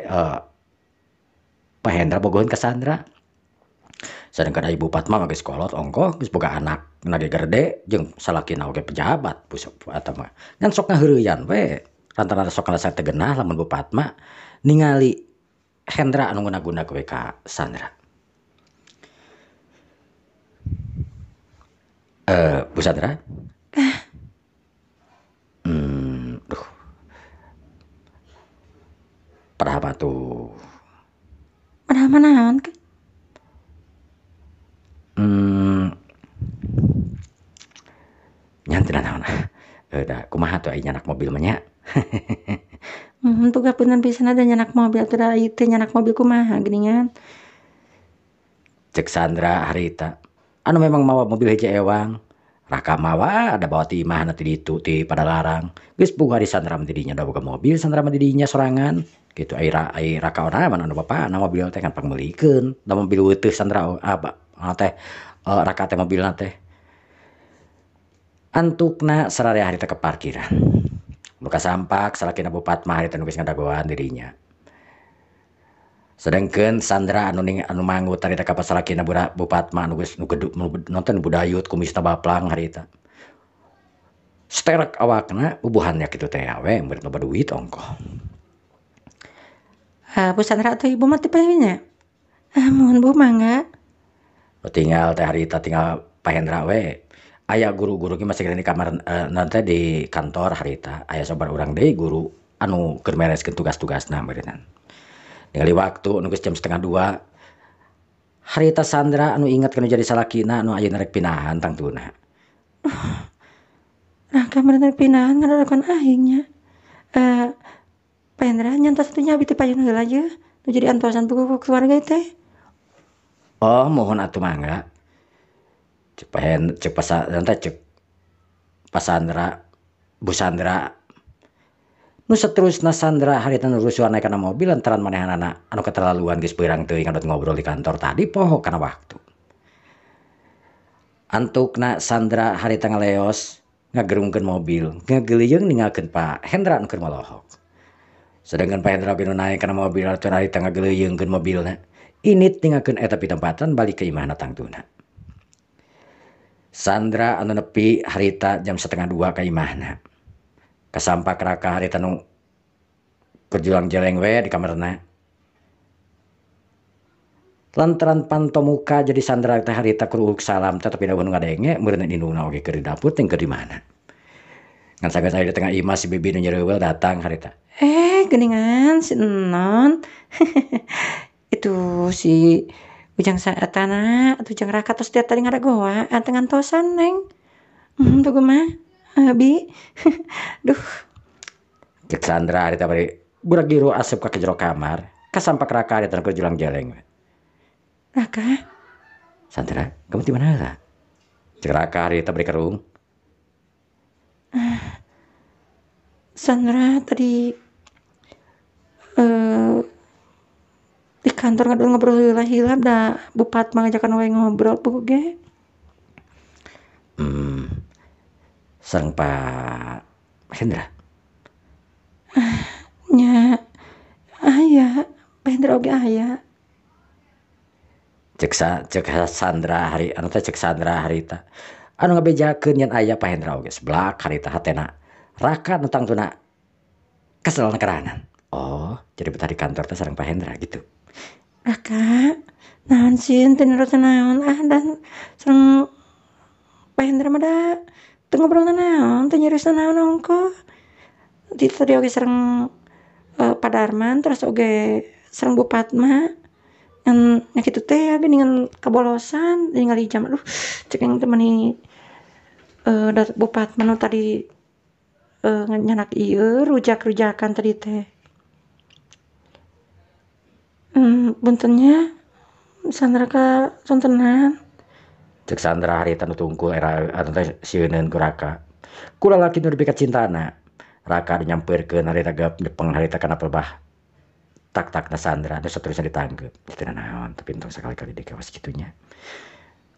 Pak Hendra bogoheun ka Sandra. Sedangkan Ibu Patma mah geus kolot ongkoh geus boga anak nage gede jeung salakina oge pejabat busuk eta mah. Ngan sok ngaheureuyan we lantaran sok ngarasa teu genah lamun Bu Patma ningali Hendra anu nguna-guna we ka Sandra. Bu Sandra? Duh. Padahal mah tuh. Padahal mah naon ke? Nya teu naon. Da kumaha tuh aya nyanak mobil mah nya? Tuh punten pisan da nyanak mobil teh da ieu teh nyanak mobil kumaha geuningan. Cek Sandra harita. Anu memang mawa mobil hiji ewang. Raka mawa ada bawa ti imahna ti ditu ti Padalarang. Geus puguh ari Sandra mah ti dinya da boga mobil Sandra mah di dinya sorangan. Gitu ai raka ona mah anu bapana mobil teh kan pangmeulikeun. Da mobil weuteus Sandra teh raka teh mobilna teh. Antukna sararea harita ke parkiran. Muka sampak salakina Bu Patma harita nu geus ngadagoan dirinya. Sedangkan Sandra anu ning anu mangut harita ka pasalakina Bu Patma anu geus nu gedu nonton budayut kumisna baplang harita. Sterek awakna bubuhannya kitu teh we meureun loba duit ongkoh. Bu Sandra atuh ibu mah teu nya. Mohon Bu mangga. Tinggal teh harita tinggal Pak Hendra we. Aya guru-guru ge masih di kamar nanti di kantor harita. Aya sobar urang deui guru anu keur mereskeun tugas-tugasna meureunnan. Ningali waktu nu geus jam 1:30. Harita Sandra anu inget kana jadi salakina anu ayeuna rek pinahan tangtuna. Nah, kamar rek pinahan ngadarakan aing nya. Pak Hendra nyantos atuh nya abi teh payun heula ye. Nu jadi antosan buku keluarga teh. Oh, mohon atuh mangga. Cek pahen cek pasa cek Pasandra Bu Sandra. Nu saterusna Sandra harita nu rusuhan naek kana mobil lantaran manehanana anu keterlaluan geus beurang teuing ngadot ngobrol di kantor tadi poho kana waktu. Antukna Sandra harita ngaleos ngagerungkeun mobil, ngagelieung ninggalkeun Pak Hendra nu keur molohok. Sedangkan Pak Hendra oge nu naek kana mobil atuh harita ngagelieungkeun mobilna. Init ninggalkeun eta pitempatan balik ke imahna tangtuna. Sandra anu nepi harita jam 1:30 ka imahna. Kasampak raka harita nu keur julang jeleng we di kamarna. Lantaran panto muka jadi Sandra teh harita keur uluk salam teh tapi da nu ngadenge meureun indungna oge keur di dapur teh keur di mana. Ngan sageus aya di tengah imah si bibi nu nyereuweul datang harita. Geuningan si Enon. Itu si Ujang saatana atuh jeung Raka tos tiap tadi ngadagoa teh ngantosan neng. Tuh mah bi. Duh. Cek Sandra harita bari burak giru asup ka jero kamar. Kasampak Raka harita keur julang jeleng. Raka. Sandra, kamu di mana lah? Cek Raka harita bari kerung. Sandra tadi di kantor ngobrol heula-heula da Bu Patma ngajakan we ngobrol bu ge. Sareng Pak Hendra. Nya aya, Pak Hendra oge aya. Cek Sandra hari anu teh cek Sandra harita. Anu ngabejakeun yen aya Pak Hendra oge seblak harita hatena. Raka nu tangtuna kesel keranan. Oh, jadi betah di kantor teh sareng Pak Hendra gitu. Raka, naon sih teu nurut naon ah dan sareng Pak Hendra mah da teu ngobrol naon, teu nyarios naon ongkoh. Di tadi oge sareng Pak Darman terus oge sareng Bu Patma. Ngan nya kitu teh geuningan kabolosan ningali jam aduh cek yang teh meuni da Bu Patma nu tadi nyanak ieu rujak-rujakan tadi teh. Puntennya Sandra ka sontenan. Cek Sandra harita nu tungkul era anu teh sieuneun ku Raka. Ku lalaki nu dipikacintana. Raka dinyampeurkeun harita geup nyepeng harita kana pelbah Tak-takna Sandra nu saterusna ditanggeup. Teu naon tapi entong sakali-kali deui kawas kitu nya.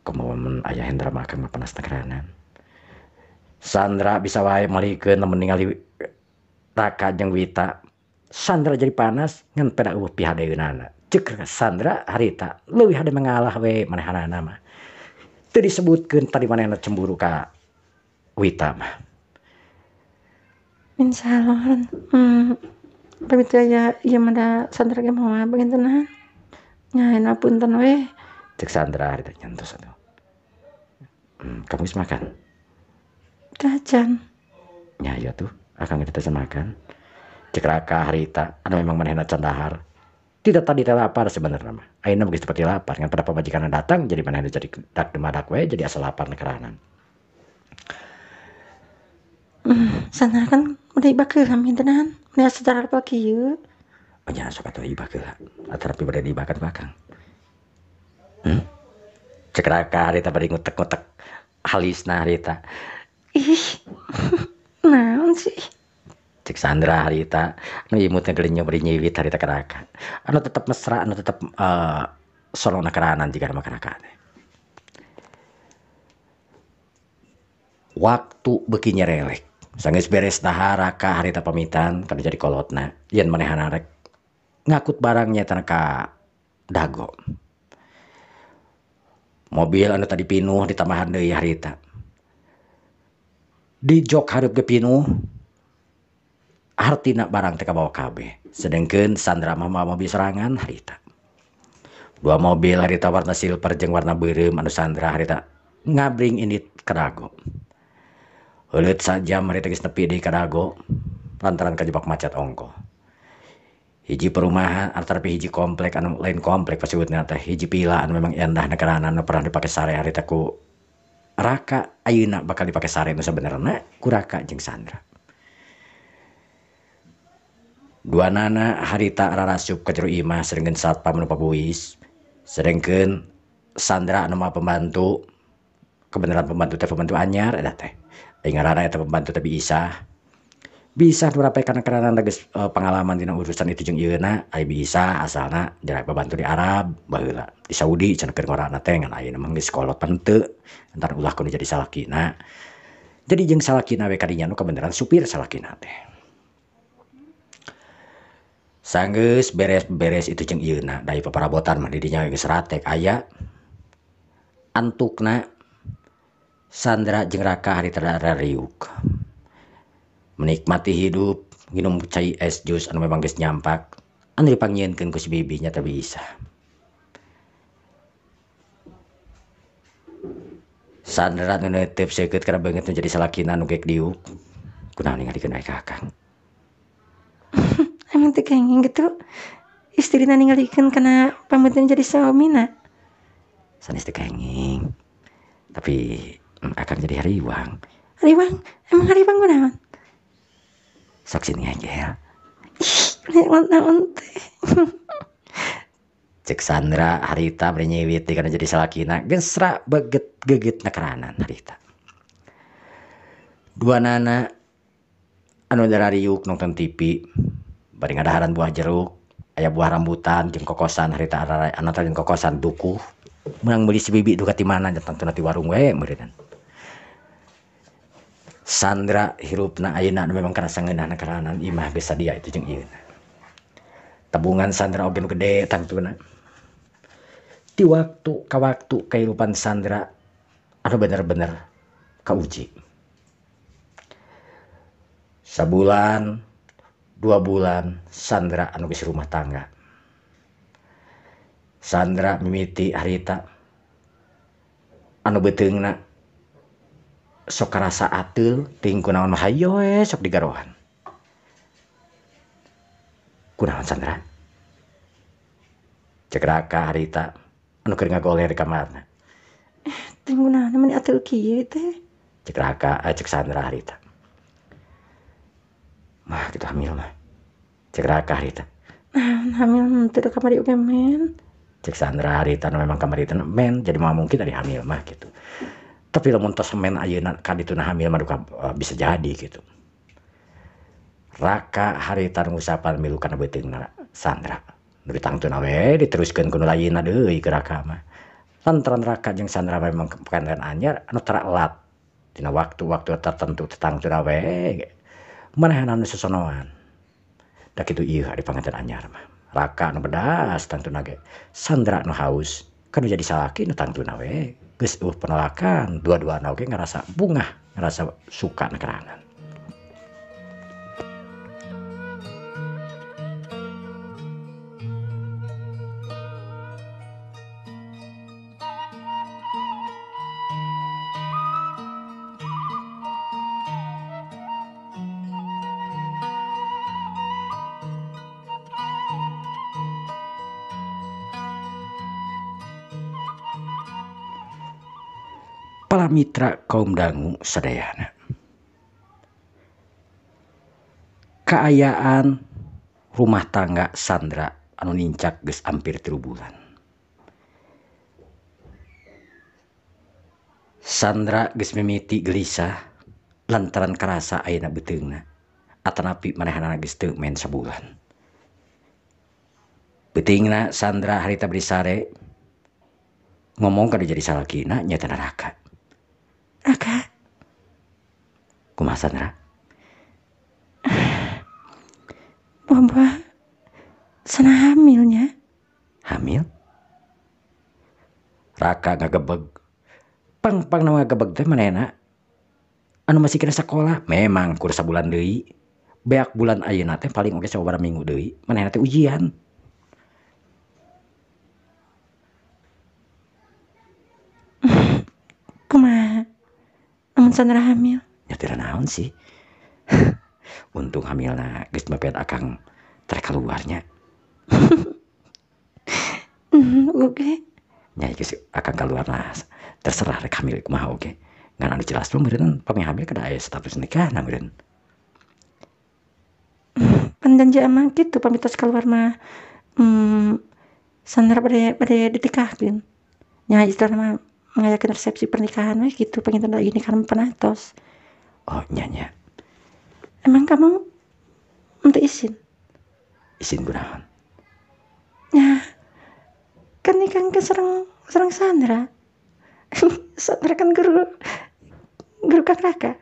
Komo mun aya Hendra mah akang mah panas nakeranan. Sandra bisa wae malikeun lamun ningali Raka jeung Wita. Sandra jadi panas ngan peda eueuh pihadeunana. Ceuk Sandra harita leuwih hade mengalah we manehanana mah. Teu disebutkeun tadi manehna cemburu ka Wita mah. Min salon. Pamit aya ieu mah da Sandra ge moal pangintenan. Nya ayeuna punten we. Ceuk Sandra harita nyantos atuh. Kamu geus makan? Tacan. Nya ieu tuh akang ge teu makan. Ceuk Raka harita anu memang manehna can dahar. Tidak tadi teh lapar sebenarnya mah. Ayeuna geus teu lapar ngan pada pamajikanna datang jadi manehna jadi dak demadak we jadi asa lapar nekeranan. Sandra kan udah ibak heula mintenan. Udah secara apa kieu? Oh nya sok atuh ibak heula. Atarapi bade diibakan ku akang. Ceuk Raka harita bari ngutek-ngutek halisna harita. Ih. Naon sih? Cek Sandra harita anu imutna geuning bari nyiwit harita ka Raka. Anu tetep mesra, anu tetep solona keranan jiga mah ka Raka teh. Waktu beuki nyerelek. Sanggeus beres dahar Raka harita pamitan kana jadi kolotna. Yen manehna rek ngakut barang nyaeta ka Dago. Mobil anu tadi pinuh ditambahan deui harita. Di jok hareup ge pinuh. Hartina barang teh kabawa kabeh. Sedengkeun Sandra mah mawa mobil sorangan harita. Dua mobil harita warna silver jeung warna beureum anu Sandra harita ngabring indit ka Dago. Heuleut sajam harita geus nepi deui ka Dago lantaran kajebak macet ongkoh. Hiji perumahan antara hiji komplek anu lain komplek pasebutna teh hiji pila anu memang endah negarana anu pernah dipake sare harita ku Raka ayeuna bakal dipake sare nu sabenerna ku Raka jeung Sandra. Dua nana harita rarasup ka jero imah sedengkeun satpam nu pabuis. Sedengkeun Sandra anu mah pembantu kebenaran pembantu teh pembantu anyar eta teh. Ai ngaranna eta pembantu teh Biisah. Biisah nu rapai kana karana geus pengalaman dina urusan itu jeung ieuna, ai Biisah asalna jadi pembantu di Arab baheula. Di Saudi cenah keur ngorana teh ngan ayeuna mah geus kolot pan teu. Entar ulah kudu jadi salakina. Jadi jeung salakina we kadinya nu kebenaran supir salakina teh. Sanggeus beres-beres itu jeung ieuna da paparabotan mah di dinya geus ratek aya antukna Sandra jeung Raka harita rariuk. Menikmati hidup nginum cai es jus anu memang geus nyampak anu dipanggieunkeun ku si bibi nya teh bisa. Sandra nu neuteup seukeut kana beungeut nu jadi salakina nu gek diuk. Kunaon ningalikeun aya ka akang? Emang teu kenging gitu istrina ningalikeun kana pameuteun jadi suamina. Sanes teu kenging. Tapi akang jadi hariwang. Hariwang? Emang hariwang kunaon? Sok sini ngegel. Ih, naon teh. Cek Sandra harita bari nyiwit kana jadi salakina gesra beget geget nakeranan harita. Dua nana anu darariuk nonton TV bari ngadaharan buah jeruk, aya buah rambutan jeung kokosan harita anu teh kokosan dukuh. Meunang meuli si bibi duka ti mana tangtuna ti warung we meureunnan. Sandra hirupna ayeuna anu memang kana sangeunahna karanan imah geus sadia itu jeung ieuna. Tabungan Sandra oge nu gede tangtuna. Ti waktu ka waktu kehidupan Sandra anu bener-bener kauji. Sabulan, 2 bulan Sandra anu geus rumah tangga. Sandra mimiti harita anu beuteungna sok karasa ateul ting kunaon mah hayo we sok digarohan. Kunaon Sandra? Cek Raka harita anu keur ngagoler di kamarna. Ting kunaon meni ateul kieu teh? Cek Raka, cek Sandra harita. Mah kitu hamil mah. Cek Raka harita. Nah, hamil teu kamari oge men. Cek Sandra harita nu memang kamari teh men jadi mah mungkin dari hamil mah gitu. Tapi lamun tos men ayeuna ka dituna hamil mah duka bisa jadi gitu. Raka harita ngusapan milu kana beuteungna Sandra nu ditangtuna we diteruskeun ku nu lainna deui ke Raka mah. Lantaran Raka jeung Sandra memang panganten anyar anu tara elat dina waktu-waktu tertentu tetangtuna we manehna nu sosonoan. Da kitu ieu ari panganten anyar mah. Raka nu bedas tangtuna ge, Sandra nu haus kanu jadi salaki nu tangtuna we geus eueuh penolakan, dua-duana oge ngarasa bungah, ngarasa suka na kerangan. Para mitra kaum dangu sadayana, kaayaan rumah tangga Sandra anu nincak geus hampir 3 bulan. Sandra geus mimiti gelisah lantaran karasa ayeuna beuteungna atanapi manehanana geus teu main sabulan. Beuteungna Sandra harita bari sare ngomong kada jadi salakina nyaeta Raka. Raka. Kumaha Sandra? Buah-buah sana hamilnya. Hamil? Raka ngagebeg. Pang-pang nu ngagebeg teh manehna anu masih kena sekolah memang kur sabulan deui. Beak bulan ayeuna teh paling oge sababaraha minggu deui manehna teh ujian. Kumaha? Amun Sandra hamil? Ya teu naon sih. Untung hamilna geus mepet akang trek keluarnya. Oke. Nya geus akang keluar lah. Terserah rek hamil kumaha oge. Ngan anu jelas mah meureun pami hamil kada aya status nikahna meureun. Pan janji amang kitu pami tos keluar mah Sandra bade ditikahkeun. Nya istilahna mah ngayakeun resepsi pernikahan we kitu panginten lagi nikahan panatos. Oh nya nya. Emang kamu untuk izin? Izin kunaon? Ya, kan nikah ke serang Sandra. Sandra kan guru Kang Raka.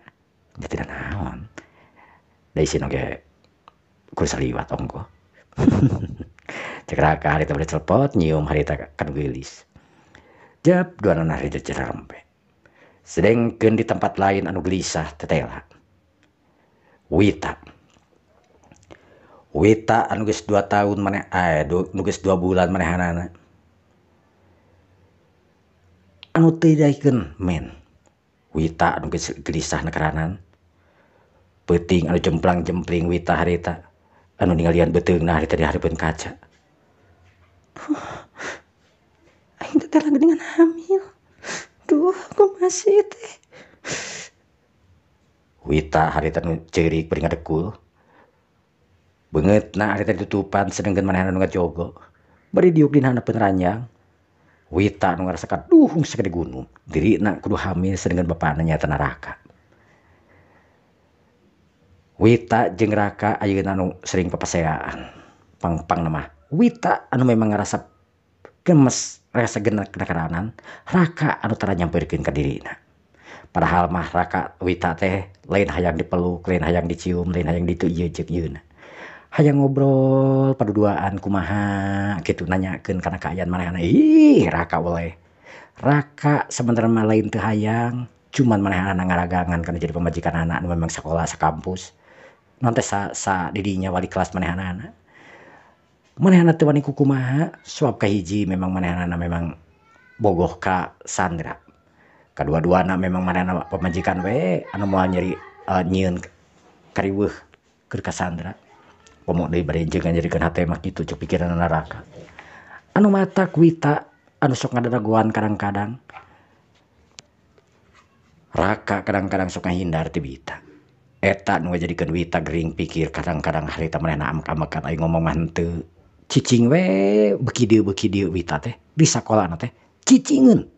Ya tidak naon. Da izin oge kudu saliwat ongko. Cek Raka harita bade telepon nyium harita kan geulis. Jap dua nana harita cerempe. Sedengkeun di tempat lain anu gelisah tetela. Wita. Wita anu geus 2 tahun maneh nu geus 2 bulan manehanana. Anu teu daekeun men. Wita anu geus gelisah nekeranan. Peuting anu jemplang-jempling Wita harita anu ningalian beuteungna harita di hareupeun kaca. Aing teh lagi dengan hamil. Duh, aku masih teh. Wita harita nu ceurik bari ngadekul. Beungeutna harita ditutupan sedengkeun manehna nu ngajogo. Bari diuk dina handapeun ranjang. Wita nu ngarasa kaduhung sagede gunung. Dirina kudu hamil sedengkeun bapana nyaeta Raka. Wita jeung Raka ayeuna nu sering papaseaan. Pang-pangna mah Wita anu memang ngarasa gemes, rasa genek keranan, Raka anu tara nyamperkeun ka dirina. Padahal mah Raka Wita teh lain hayang dipeluk, lain hayang dicium, lain hayang ditu ieu jeung ieuna. Hayang ngobrol paduduaan kumaha kitu nanyakeun kana kaayaan manehna. Ih, Raka oleh. Raka sebenarnya mah lain teu hayang, cuman manehna ngaragangan kana jadi pamajikanana anu memang sakola sakampus. Non teh sa didinya wali kelas manehanana. Manehna teu wani kukumaha, suap kahiji memang manehanana memang bogoh ka Sandra. Kadua-duana memang manehna pamajikan we anu moal nyeri nyieun kariweuh keur ka Sandra. Komo deui bari jeung nyerikeun hate mah kitu cuk pikiranna Raka. Anu matak Wita anu sok ngadadagoan kadang-kadang. Raka kadang-kadang sok ngahindar ti Wita. Eta nu ngajadikeun Wita gering pikir kadang-kadang harita manehna amek-amekan aing ngomong mah henteu. Cicing we beuki dieu Wita teh di sakolana teh cicingeun.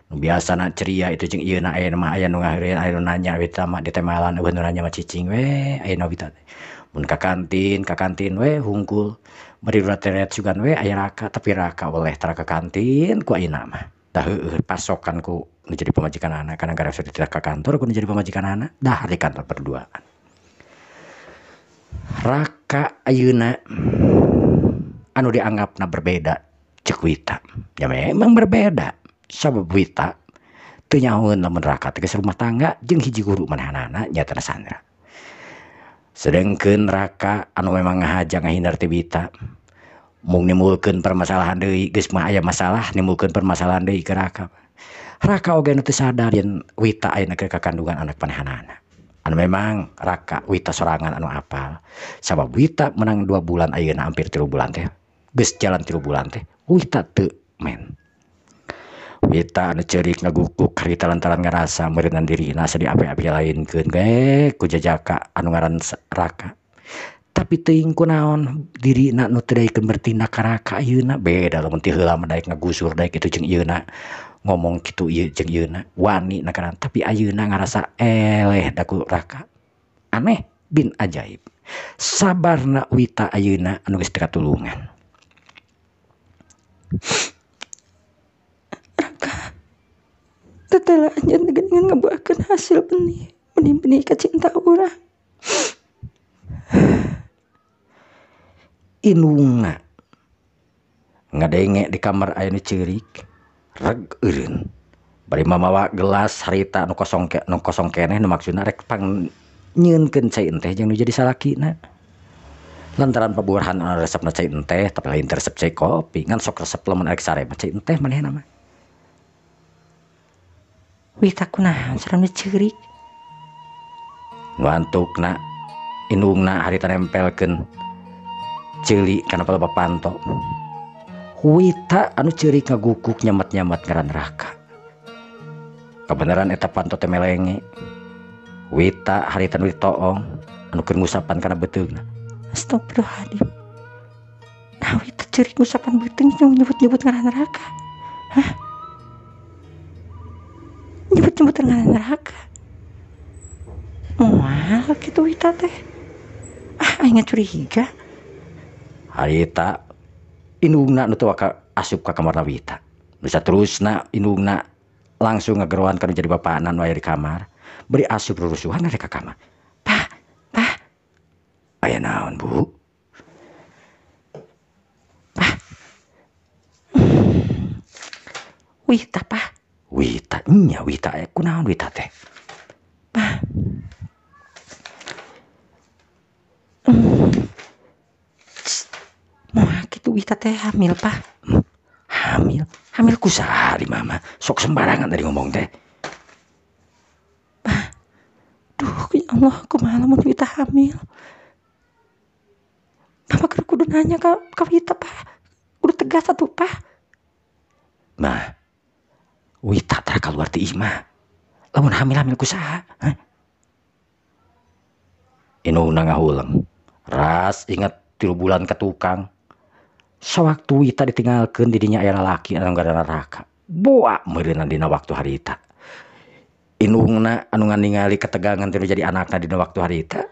Nu biasana ceria itu jeung ieuna aya mah aya nu ngaheureun aya nu nanya Wita mah ditemalan eueuh nu nanya mah cicing we ayeuna Wita teh. Mun ka kantin we hungkul. Bari teret sugan we aya Raka tapi Raka oleh tara ka kantin ku ayeuna mah. Dah heueuh pasokan ku nu jadi pamajikanana kana garasa teu ka kantor ku nu jadi pamajikanana dahar di kantor berduaan. Raka ayeuna anu dianggapna berbeda ceuk Wita. Ya memang berbeda sabab Wita teu nyahoeun lamun Raka teh geus rumah tangga jeung hiji guru manehanana nyaeta Sandra. Sedengkeun Raka anu memang ngahaja ngahindar ti Wita mung nimbulkeun permasalahan deui geus mah aya masalah nimbulkeun permasalahan deui ke Raka. Raka oge nu teu sadar yen Wita ayeuna keur kakandungan anak manehanana. Anu memang Raka Wita sorangan anu apal sabab Wita menang 2 bulan ayeuna hampir 3 bulan teh geus jalan 3 bulan teh Wita teu men. Wita anu ceurik ngagukuk harita lantaran ngarasa meureunnan dirina asa diape-ape lainkeun ge ku jajaka anu ngaran Raka. Tapi teuing kunaon dirina nu teu daekeun bertindak ka Raka ayeuna beda lamun ti heula mah daek ngagusur daek kitu jeung ieuna ngomong kitu ieu jeung ieuna wani na karan tapi ayeuna ngarasa eleh da ku Raka. Aneh bin ajaib. Sabarna Wita ayeuna anu geus teu katulungan. Tetela anjeun geuningan ngabuahkeun hasil benih, benih-benih kacinta urang. Indungna ngadenge di kamar aya nu ceurik, reg eureun. Bari mamawa gelas harita nu kosong ke, nu kosong keneh nu maksudna rek pang nyieunkeun cai enteh jeung nu jadi salakina. Lantaran paburhan anu resepna cai enteh tapi lain teh resep cai kopi, ngan sok resep lamun arek sare mah cai enteh manehna mah. Wita kunaon sareng ceurik. Ngantukna indungna harita nempelkeun ceuli kana palebah panto. Wita anu ceurik ngagukuk nyamet-nyamet ngaran Raka. Kabeneran eta panto teh melenge. Wita harita nu ditoong anu keur ngusapan kana beuteungna. Astagfirullahaladzim. Nah Wita ceurik ngusapan beuteung jeung nyebut-nyebut ngaran Raka. Hah? Nyebut-nyebut ngaran Raka. Moal kitu Wita teh. Ah aing curiga. Harita indungna nu teu asup ka kamarna Wita. Nu saterusna indungna langsung ngageroan kana jadi bapana nu aya di kamar. Bari asup rurusuhan rek ka kamar. Pah, pah. Aya naon, Bu? Pah. Wita, pah. Wita nya Wita aya kunaon Wita teh? Pah. Moal kitu Wita teh hamil, Pah. Hamil? Hamil ku saha di mama? Sok sembarangan tadi ngomong teh. Pah. Duh, ya Allah, kumaha lamun Wita hamil? Papa keur kudu nanya ka Wita, Pah. Kudu tegas atuh, Pah. Mah. Wita tara kaluar ti imah. Lamun hamil-hamil ku saha? Hah? Indungna ngahuleng. Ras inget 3 bulan ka tukang. Sawaktu Wita ditinggalkeun di dinya aya lalaki anu ngaranna Raka. Boa meureunna dina waktu harita. Indungna anu ningali ketegangan teh jadi anakna dina waktu harita.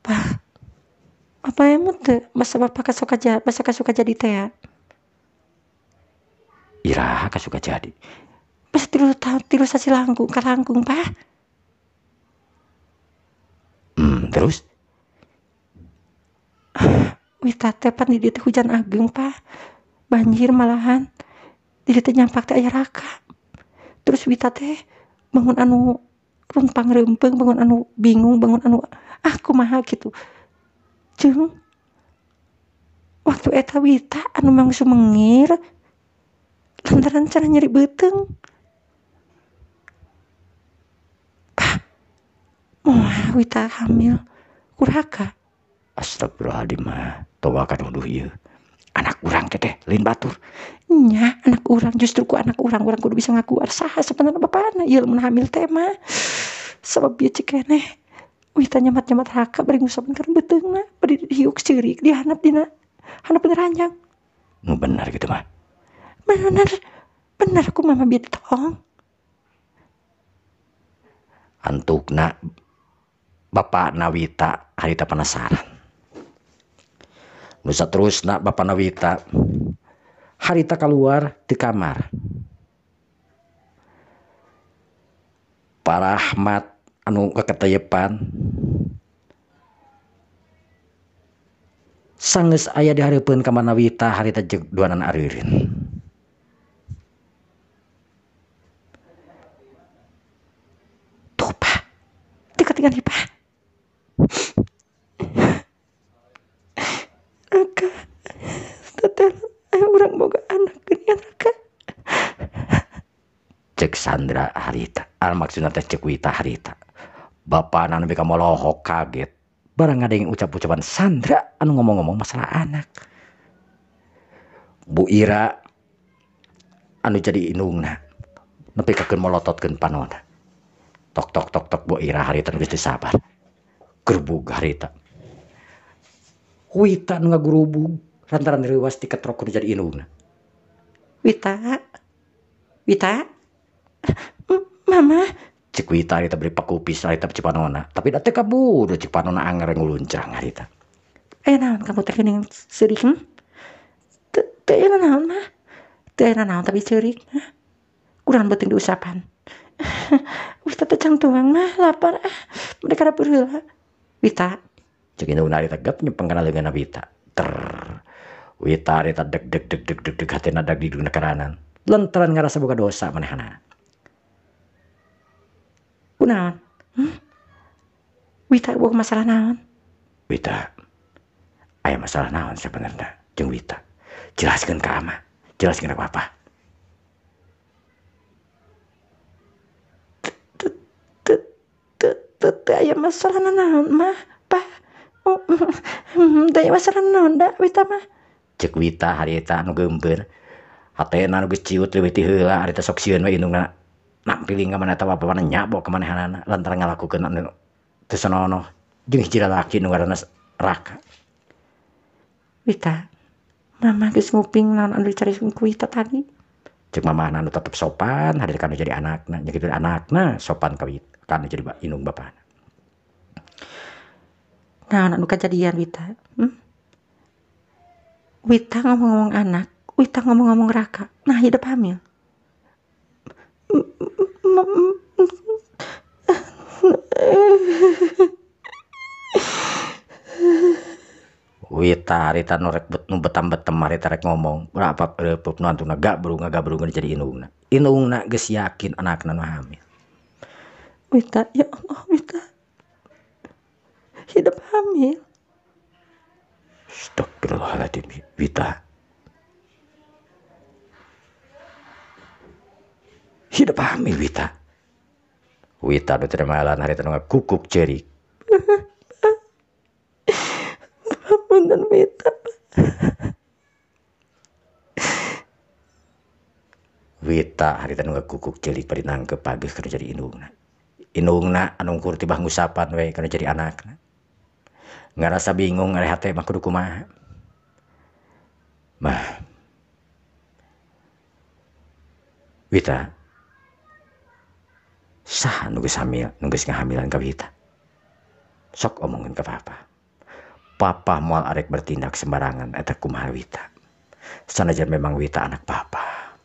Pah. Apa emut teu masa bapak kasuka masa kasuka jadi teh ya? Iraha kasuka jadi. Pas 3 tahun 3 sasi langkung ka langkung, Pah. Terus? Wita teh pan di dieu teh hujan ageng, Pah. Banjir malahan. Di dieu teh nyampak teh aya Raka. Terus Wita teh bangun anu rumpang reumpeng, bangun anu bingung, bangun anu ah kumaha kitu. Jeung waktu eta Wita anu mang sumengir lantaran cara nyeri beuteung. Pah. Moal Wita hamil ku Raka. Astagfirullahaladzim mah, toba ka nuduh ieu. Anak urang teh lain batur. Nya, anak urang justru ku anak urang, urang kudu bisa ngakuar saha sebenarnya bapana ieu lamun hamil teh mah. Sabab ieu cek keneh. Wita nyamat-nyamat Raka bari ngusapan kana beuteungna, bari dihiuk ceurik dihanap dina hanap ranjang. Nu bener gitu mah. Bener, bener ku mama bieu ditoong. Antukna bapakna Wita harita penasaran. Nu saterusna bapana Wita harita kaluar di kamar. Pak Rahmat anu keketeyepan sanggeus aya di hareupeun kamarna Wita harita jeung duanana areureun. Tuh Pak, teu katingali Pak. Raka, teteh urang boga anak geuningan Raka. Cek Sandra harita, maksudna teh cek Wita harita. Bapana nepi ka molohok kaget. Barang ngadengin ucap-ucapan Sandra anu ngomong-ngomong masalah anak. Bu Ira anu jadi indungna nepi ka keun molototkeun panona. Tok tok tok tok Bu Ira harita geus teu sabar. Gerbug harita. Wita nu ngagurubug lantaran reuwas diketrok kudu jadi indungna. Wita. Wita. Mama. Cek Wita harita beri pakupis harita cek panona, tapi da teu kaburu cek panona anger nguluncrang harita. Aya naon kamu teh geuning seurik? Teu aya naon mah. Teu aya naon tapi ceurik. Kurang beuteung diusapan. Wita teh cang tuang mah lapar ah. Mereka dapur heula. Wita. Cek indungna harita gep nyepeng kana leungeunna Wita. Ter. Wita harita deg deg deg deg deg deg hatena dag di dugna karanan. Lantaran ngarasa boga dosa manehna. Kunaon? Wita boga masalah naon? Wita, aya masalah naon sebenarnya jeung Wita? Jelaskeun ka ama, jelaskeun ka papa. Teu aya masalah naon mah, Pak. Oh, teu aya masalah naon da Wita mah. Cek Wita harita anu geumpeur. Hatena nu geus ciut leuwih ti heula harita sok sieun we indungna. Nampiling ka mana tawa bapana nyabok ka manehanana lantaran ngalakukeun anu teu senonoh jeung hiji lalaki nu ngaranna Raka. Wita, mama geus nguping naon anu dicaritakeun ku Wita tadi. Cek mamahna anu tetep sopan hadir kana jadi anakna, nya kitu anakna sopan ka Wita, kana jadi indung bapana. Naon anu kajadian Wita? Wita ngomong-ngomong anak, Wita ngomong-ngomong Raka, nah hidup hamil. Wita harita nu rek nu betam-betem harita rek ngomong berapa reupeub nu antuna gabrung ngagabrungeun jadi indungna. Indungna geus yakin anakna nu hamil. Wita, ya Allah Wita. Hidup hamil. Astagfirullahaladzim Wita. Hidup hamil Wita. Wita nu teu malan harita nu ngakukuk ceurik. Punten Wita. Wita harita nu ngakukuk ceurik bari nangkep pageuh kana jadi indungna. Indungna anu ngukur tibah ngusapan we kana jadi anakna. Ngarasa bingung ari hate mah kudu kumaha. Mah. Wita. Saha nu geus hamil, nu geus ngahamilan ka Wita? Sok omongkeun ka papa. Papa moal arek bertindak sembarangan eta kumaha Wita. Sanajan memang Wita anak papa.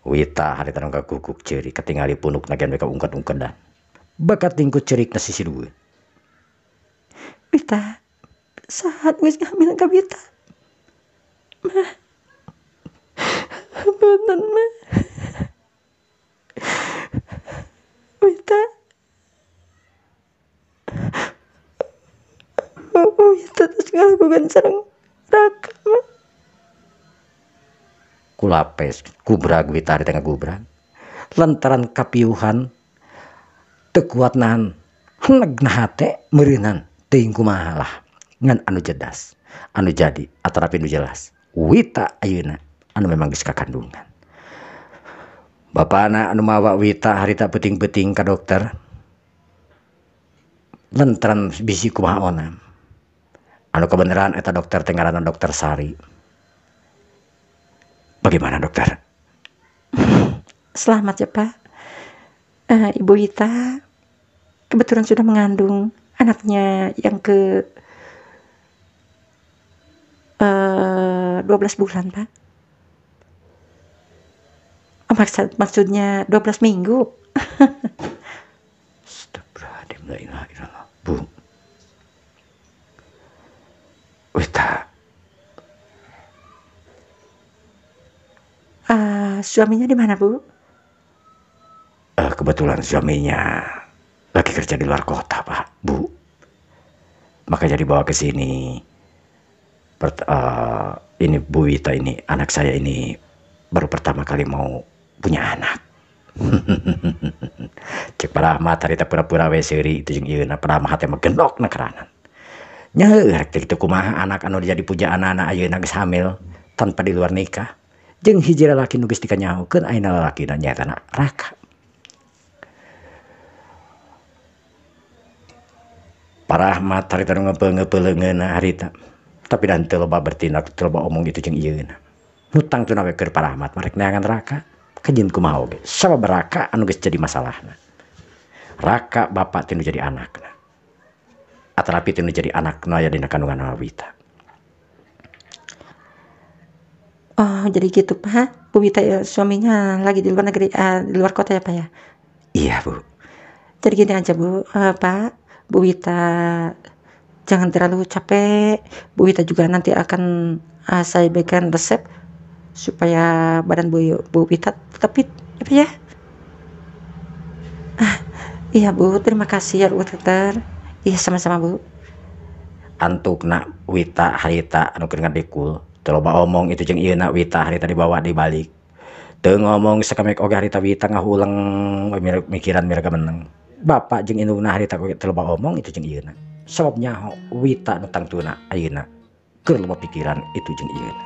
Wita harita nu kaguguk ceurik katingali punukna gen we kaungked-ungkedan. Bakat tingkut ceurik na sisi dueun. Wita, saha nu geus ngahamilan ka Wita? Mah. Punten mah. Wita. Wita terus ngalakukan sareng Raka mah. Kulapes gubrag Wita harita ngagubrag. Lantaran kapiuhan teu kuat nahan henegna hate meureunan teuing kumaha lah ngan anu jedas anu jadi atanapi nu jelas Wita ayeuna anu memang geus kakandungan. Bapana anu mawa Wita harita peuting-peuting ka dokter lantaran bisi kumaha onam. Anu kebenaran eta dokter teh ngaranna Dokter Sari. Bagaimana dokter? Selamat ya Pak. Ibu Wita kebetulan sudah mengandung anaknya yang ke 12 bulan, Pak. Oh, maksudnya 12 minggu. Astagfirullahaladzim, la ilaha illallah. Bu. Wita. Suaminya di mana, Bu? Kebetulan suaminya lagi kerja di luar kota, Pak, Bu. Makanya dibawa ke sini. Ini Bu Wita ini, anak saya ini baru pertama kali mau punya anak. Cek Pak Rahmat harita pura-pura we seuri itu jeung ieuna Pak Rahmat teh mah gendok na keranan. Nya rek teh kitu kumaha anak anu jadi pujaan anak ayeuna geus hamil tanpa di luar nikah. Jeung hiji lalaki nu geus dikanyahokeun ayeuna lalakina nyaeta Raka. Pak Rahmat harita nu ngepeul-ngepeul leungeunna harita. Tapi dan teu loba bertindak, teu loba omong itu jeung ieuna. Hutang teu nawe keur Pak Rahmat marek neangan Raka. Kajin kumaha oge. Sabab Raka anu geus jadi masalahna. Raka bapak teu nu jadi anakna. Atanapi teu nu jadi anakna aya dina kandungan Wita. Oh, jadi gitu, Pak. Bu Wita ya, suaminya lagi di luar negeri, di luar kota ya, Pak ya? Iya, Bu. Jadi gini aja, Bu, Pak. Bu Wita jangan terlalu capek. Bu Wita juga nanti akan saya berikan resep supaya badan Bu Wita tetap fit, ya, Pak ya. Iya, Bu, terima kasih ya, Bu Dokter. Iya, sama-sama, Bu. Antukna Wita harita anu keur ngadekul. Teu loba omong itu jeung ieuna Wita harita dibawa dibalik. Teu ngomong sakamek oge harita Wita ngahuleng mikiran miraga meneng. Bapak jeung indungna harita oge teu loba omong itu jeung ieuna. Sabab nyaho Wita nu tangtuna ayeuna keur loba pikiran itu jeung ieuna.